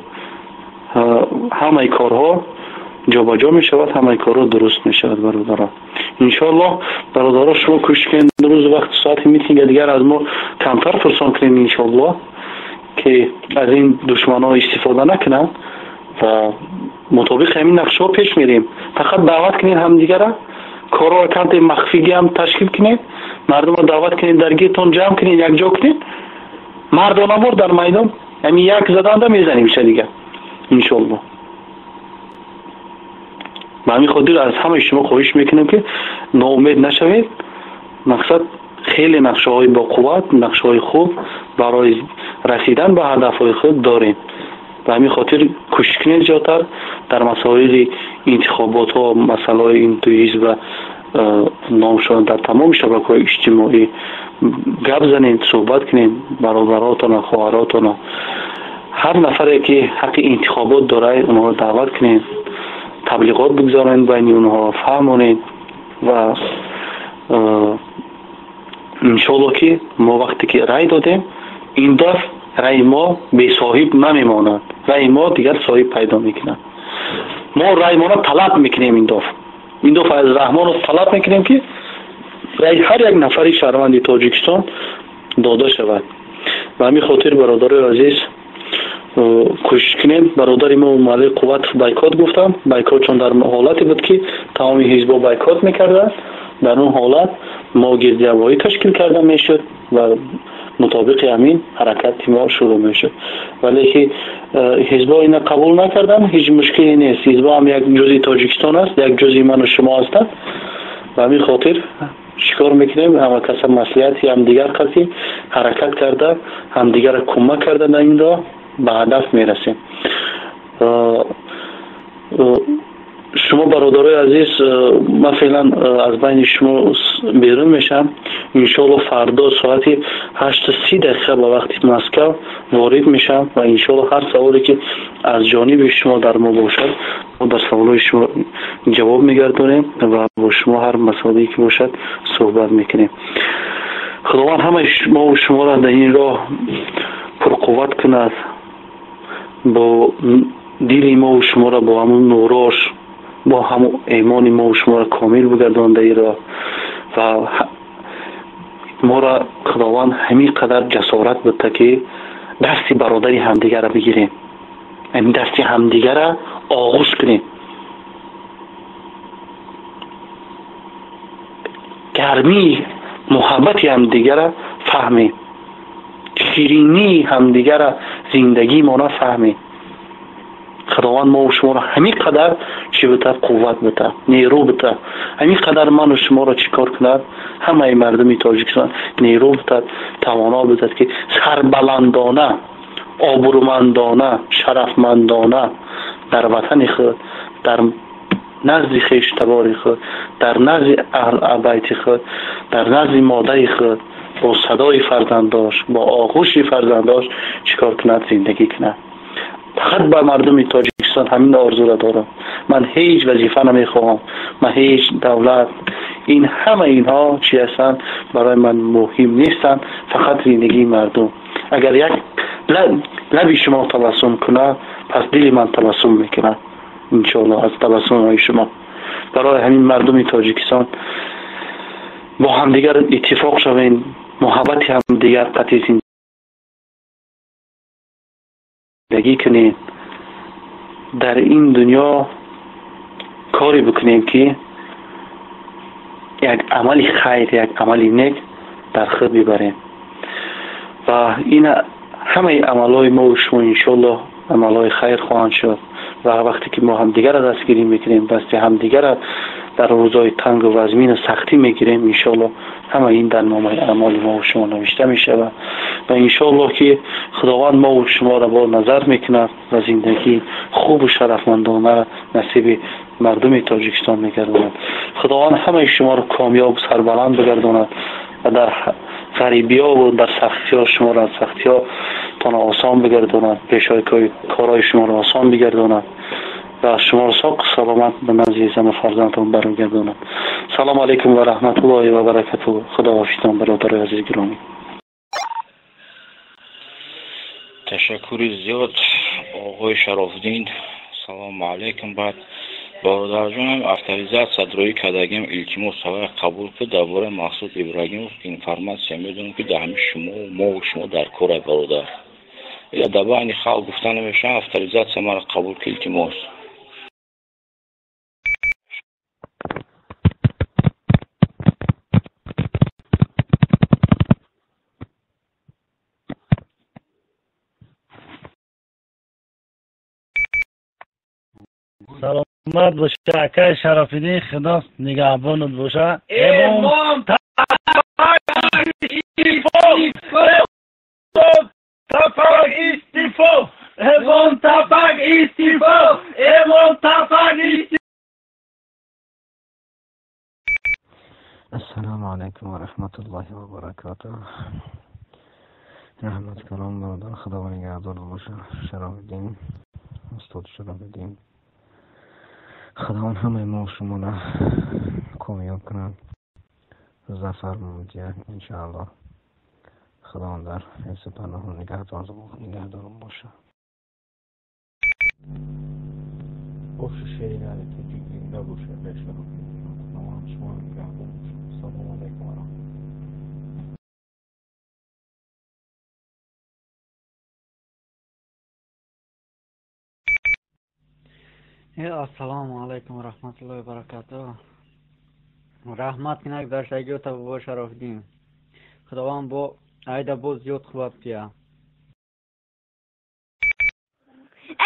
S1: ҳамаи корҳо ҷобаҷо мешавад, ҳамаи корҳо дуруст мешавад, бародарон. Иншоаллоҳ, бародаро, шумо кӯшиш кунед рӯз вақти соати митинга дигар аз мо камтар фурсон кунед, иншоаллоҳ, ки аз ин душманҳо истифода накунанд ва мутобиқи ҳамин нақшаҳо пеш мерем. Фақат даъват кунед ҳамдигара, корҳоро камте махфигӣ ҳам ташкил кунед, мардумро даъват кунед, дар гирдтон ҷамъ кунед, якҷо кунед, мардонавор дар майдон ҳамин як заданда мезанем иша дигар, иншоаллоҳ. Ба ҳамин хотир аз ҳамаи шумо хоҳиш мекунем, ки ноумед нашавед. Мақсад хеле нақшаҳои боқувват, нақшаҳои хуб барои расидан ба ҳадафҳои худ дорем. Ба ҳамин хотир кӯшиш кунед зиёдтар дар масоили интихоботҳо, масъалаҳои ин ду ҳизб номшон дар тамоми шабакаҳои иҷтимоӣ гап занед, суҳбат кунед бародаротона, хоҳаротона. Ҳар нафаре ки ҳаққи интихобот дорад, онҳоро даъват кунед, таблиғот бигзоред байни онҳо, фаҳмонед ва иншоаллоҳ ки мо вақте ки рай додем, ин дафъ раи мо бесоҳиб намемонад, раи мо дигар соҳиб пайдо мекунад. Мо раймонро талаб мекунем ин дафъ. Ин дафъа аз Раҳмонов талаб мекунем, ки ҳар як нафари шаҳрванди Тоҷикистон дода шавад. Ба ҳамин хотир, бародарои азиз, кӯшиш кунем. Бародари мо Малик Қувватов бойкот гуфтам. Бойкот чун дар ҳолате буд, ки тамоми ҳизбо бойкот мекарданд, дар он ҳолат мо гирдиҳамоӣ ташкил карда мешуд ва мутобиқи ҳамин ҳаракати мо шурӯъ мешуд. Вале ки ҳизбо ина қабул накарданд, ҳеҷ мушкиле нест. Ҳизбо ҳам як ҷузъи Тоҷикистон аст, як ҷузъи ману шумо ҳастанд. Ба ҳамин хотир чикор мекунем? Ҳама каса маслиҳати ҳамдигар қати ҳаракат карда, ҳамдигарро кӯмак карда дар ин роҳ ба ҳадаф мерасем. Шумо бародарои азиз, ман феълан аз байни шумо берун мешавам. Иншоалло фардо соати 8:30 ба вақти Москва ворид мешавам ва иншоалло ҳар саволе ки аз ҷониби шумо дар мо бошад, мо дар саволҳои шумо ҷавоб мегардонем ва бо шумо ҳар масъалае ки бошад суҳбат мекунем. Худованд ҳамаи мо шуморо дар ин роҳ пурқувват кунад, бо дили мо шуморо бо ҳамон нурош, бо ҳамон имони мо шуморо комил бигардонад дар ин роҳ ва моро Худованд ҳамин қадар ҷасорат бита, ки дасти бародари ҳамдигарро бигирем, ҳамин дасти ҳамдигарро оғӯш кунем, гармии муҳаббати ҳамдигарро фаҳмем, ширинии ҳамдигарро зиндагимона фаҳмем. Худованд мо шуморо ҳамин қадар чӣ бита, қувват бита, нерӯ бита, ҳамин қадар ману шуморо чӣ кор кунад, ҳамаи мардуми Тоҷикистон нерӯ битад, тавоно битад, ки сарбаландона, обрӯмандона, шарафмандона дар ватани худ, дар назди хештабори худ, дар назди аҳл байти худ, дар назди модари худ бо садои фарзандош, бо оғӯши фарзандош чӣ кор кунад, зиндагӣ кунад. Фақат ба мардуми Тоҷикистон ҳамин орзуро дорам. Ман ҳеҷ вазифа намехоҳам, ман ҳеҷ давлат, ин ҳама инҳо чӣ ҳастанд барои ман муҳим нестанд, фақат зиндагии мардум. Агар як лаби шумо табассум кунад, пас дили ман табассум мекунад иншоаллоҳ аз табассумҳои шумо. Барои ҳамин мардуми Тоҷикистон бо ҳамдигар иттифоқ шавем, муҳаббати ҳамдигар қатъи зиндагӣ кунем, дар ин дунё коре бикунем, ки як амали хайр, як амали нек дар худ бибарем ва ин ҳамаи амалҳои мо шумо иншоаллоҳ амалҳои хайр хоҳанд шуд. Ва вақте ки мо ҳамдигарро дастгирӣ мекунем, дасти ҳамдигарро дар рӯзҳои тангу вазмину сахтӣ мегирем, иншоаллоҳ ҳама ин дар номаи аъмоли мо шумо навишта мешавад ва иншоаллоҳ ки Худованд мо шуморо бо назар мекунад ва зиндагии хубу шарафмандона насиби мардуми Тоҷикистон мегардонад. Худованд ҳамаи шуморо комёб, сарбаланд бигардонад ва дар ғарибиҳо ва дар сахтиҳо шуморо аз сахтиҳо тона осон бигардонад, пешҳои корҳои шуморо осон бигардонад ва шуморо соқ саломат ба назди зану фарзандтон бармегардонад. Салому алайкум ва раҳматуллоҳи ва баракатуҳ. Худоҳофизтон бародарои азиз гиромӣ.
S12: Ташаккури зиёд оғои Шарофиддин. Салому алайкум. Баъд бародарҷонам авторизатсия дроӣ кардагим, илтимос ҳавай қабул кунед. Дар бораи Мақсуд Ибрагимов информатсия медонам, ки дар ҳамин шумо мо шумо дар кора бародар. Ила дар байни халқ гуфта намешавад, авторизатсия маро қабул кун, илтимос.
S2: Саломат боша акай Шарофиддин, Худо нигаҳбонат боша. Имом Тафак истифо, Имом Тафак истифо, Имом Тафак истифо.
S8: Ассалому алайкум ва раҳматуллоҳи ва баракатуҳ. Раҳмат калом бародар, Худо нигаҳдор боша. Шарофиддин, устод Шарофиддин, Худованд ҳамаи мо шуморо комёб кунад, зафар диҳад иншоаллоҳ. Худованд дар ҳифзу паноҳу нигаҳдор бошад.
S13: Ошу шери нари тоҷик зинда бошад, акай Шарофиддин. Худованд шуморо нигаҳбон бошад. Ассалому алайкум ва раҳматуллоҳ.
S14: Ассалому алайкум ва раҳматуллоҳи ва баракатуҳ. Раҳмат кинак дар шагиёта бобо Шарофиддин. Худованд бо айда боз зиёд қувват диҳа.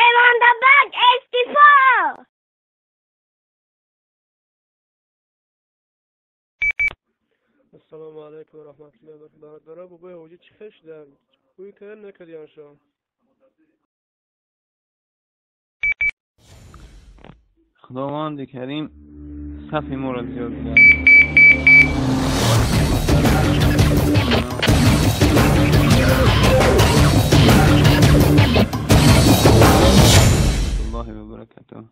S15: Эвандабак истифо!
S16: Ассалому алайкум ва раҳматуллоҳи ва баракатуҳ. Бародаро, бобои ҳоҷӣ чӣ хел шуданд? Ӯй карданд накардияншон?
S17: Худованди Карим сафи моро зиёд кард. Аллоҳи ва баракатуҳ.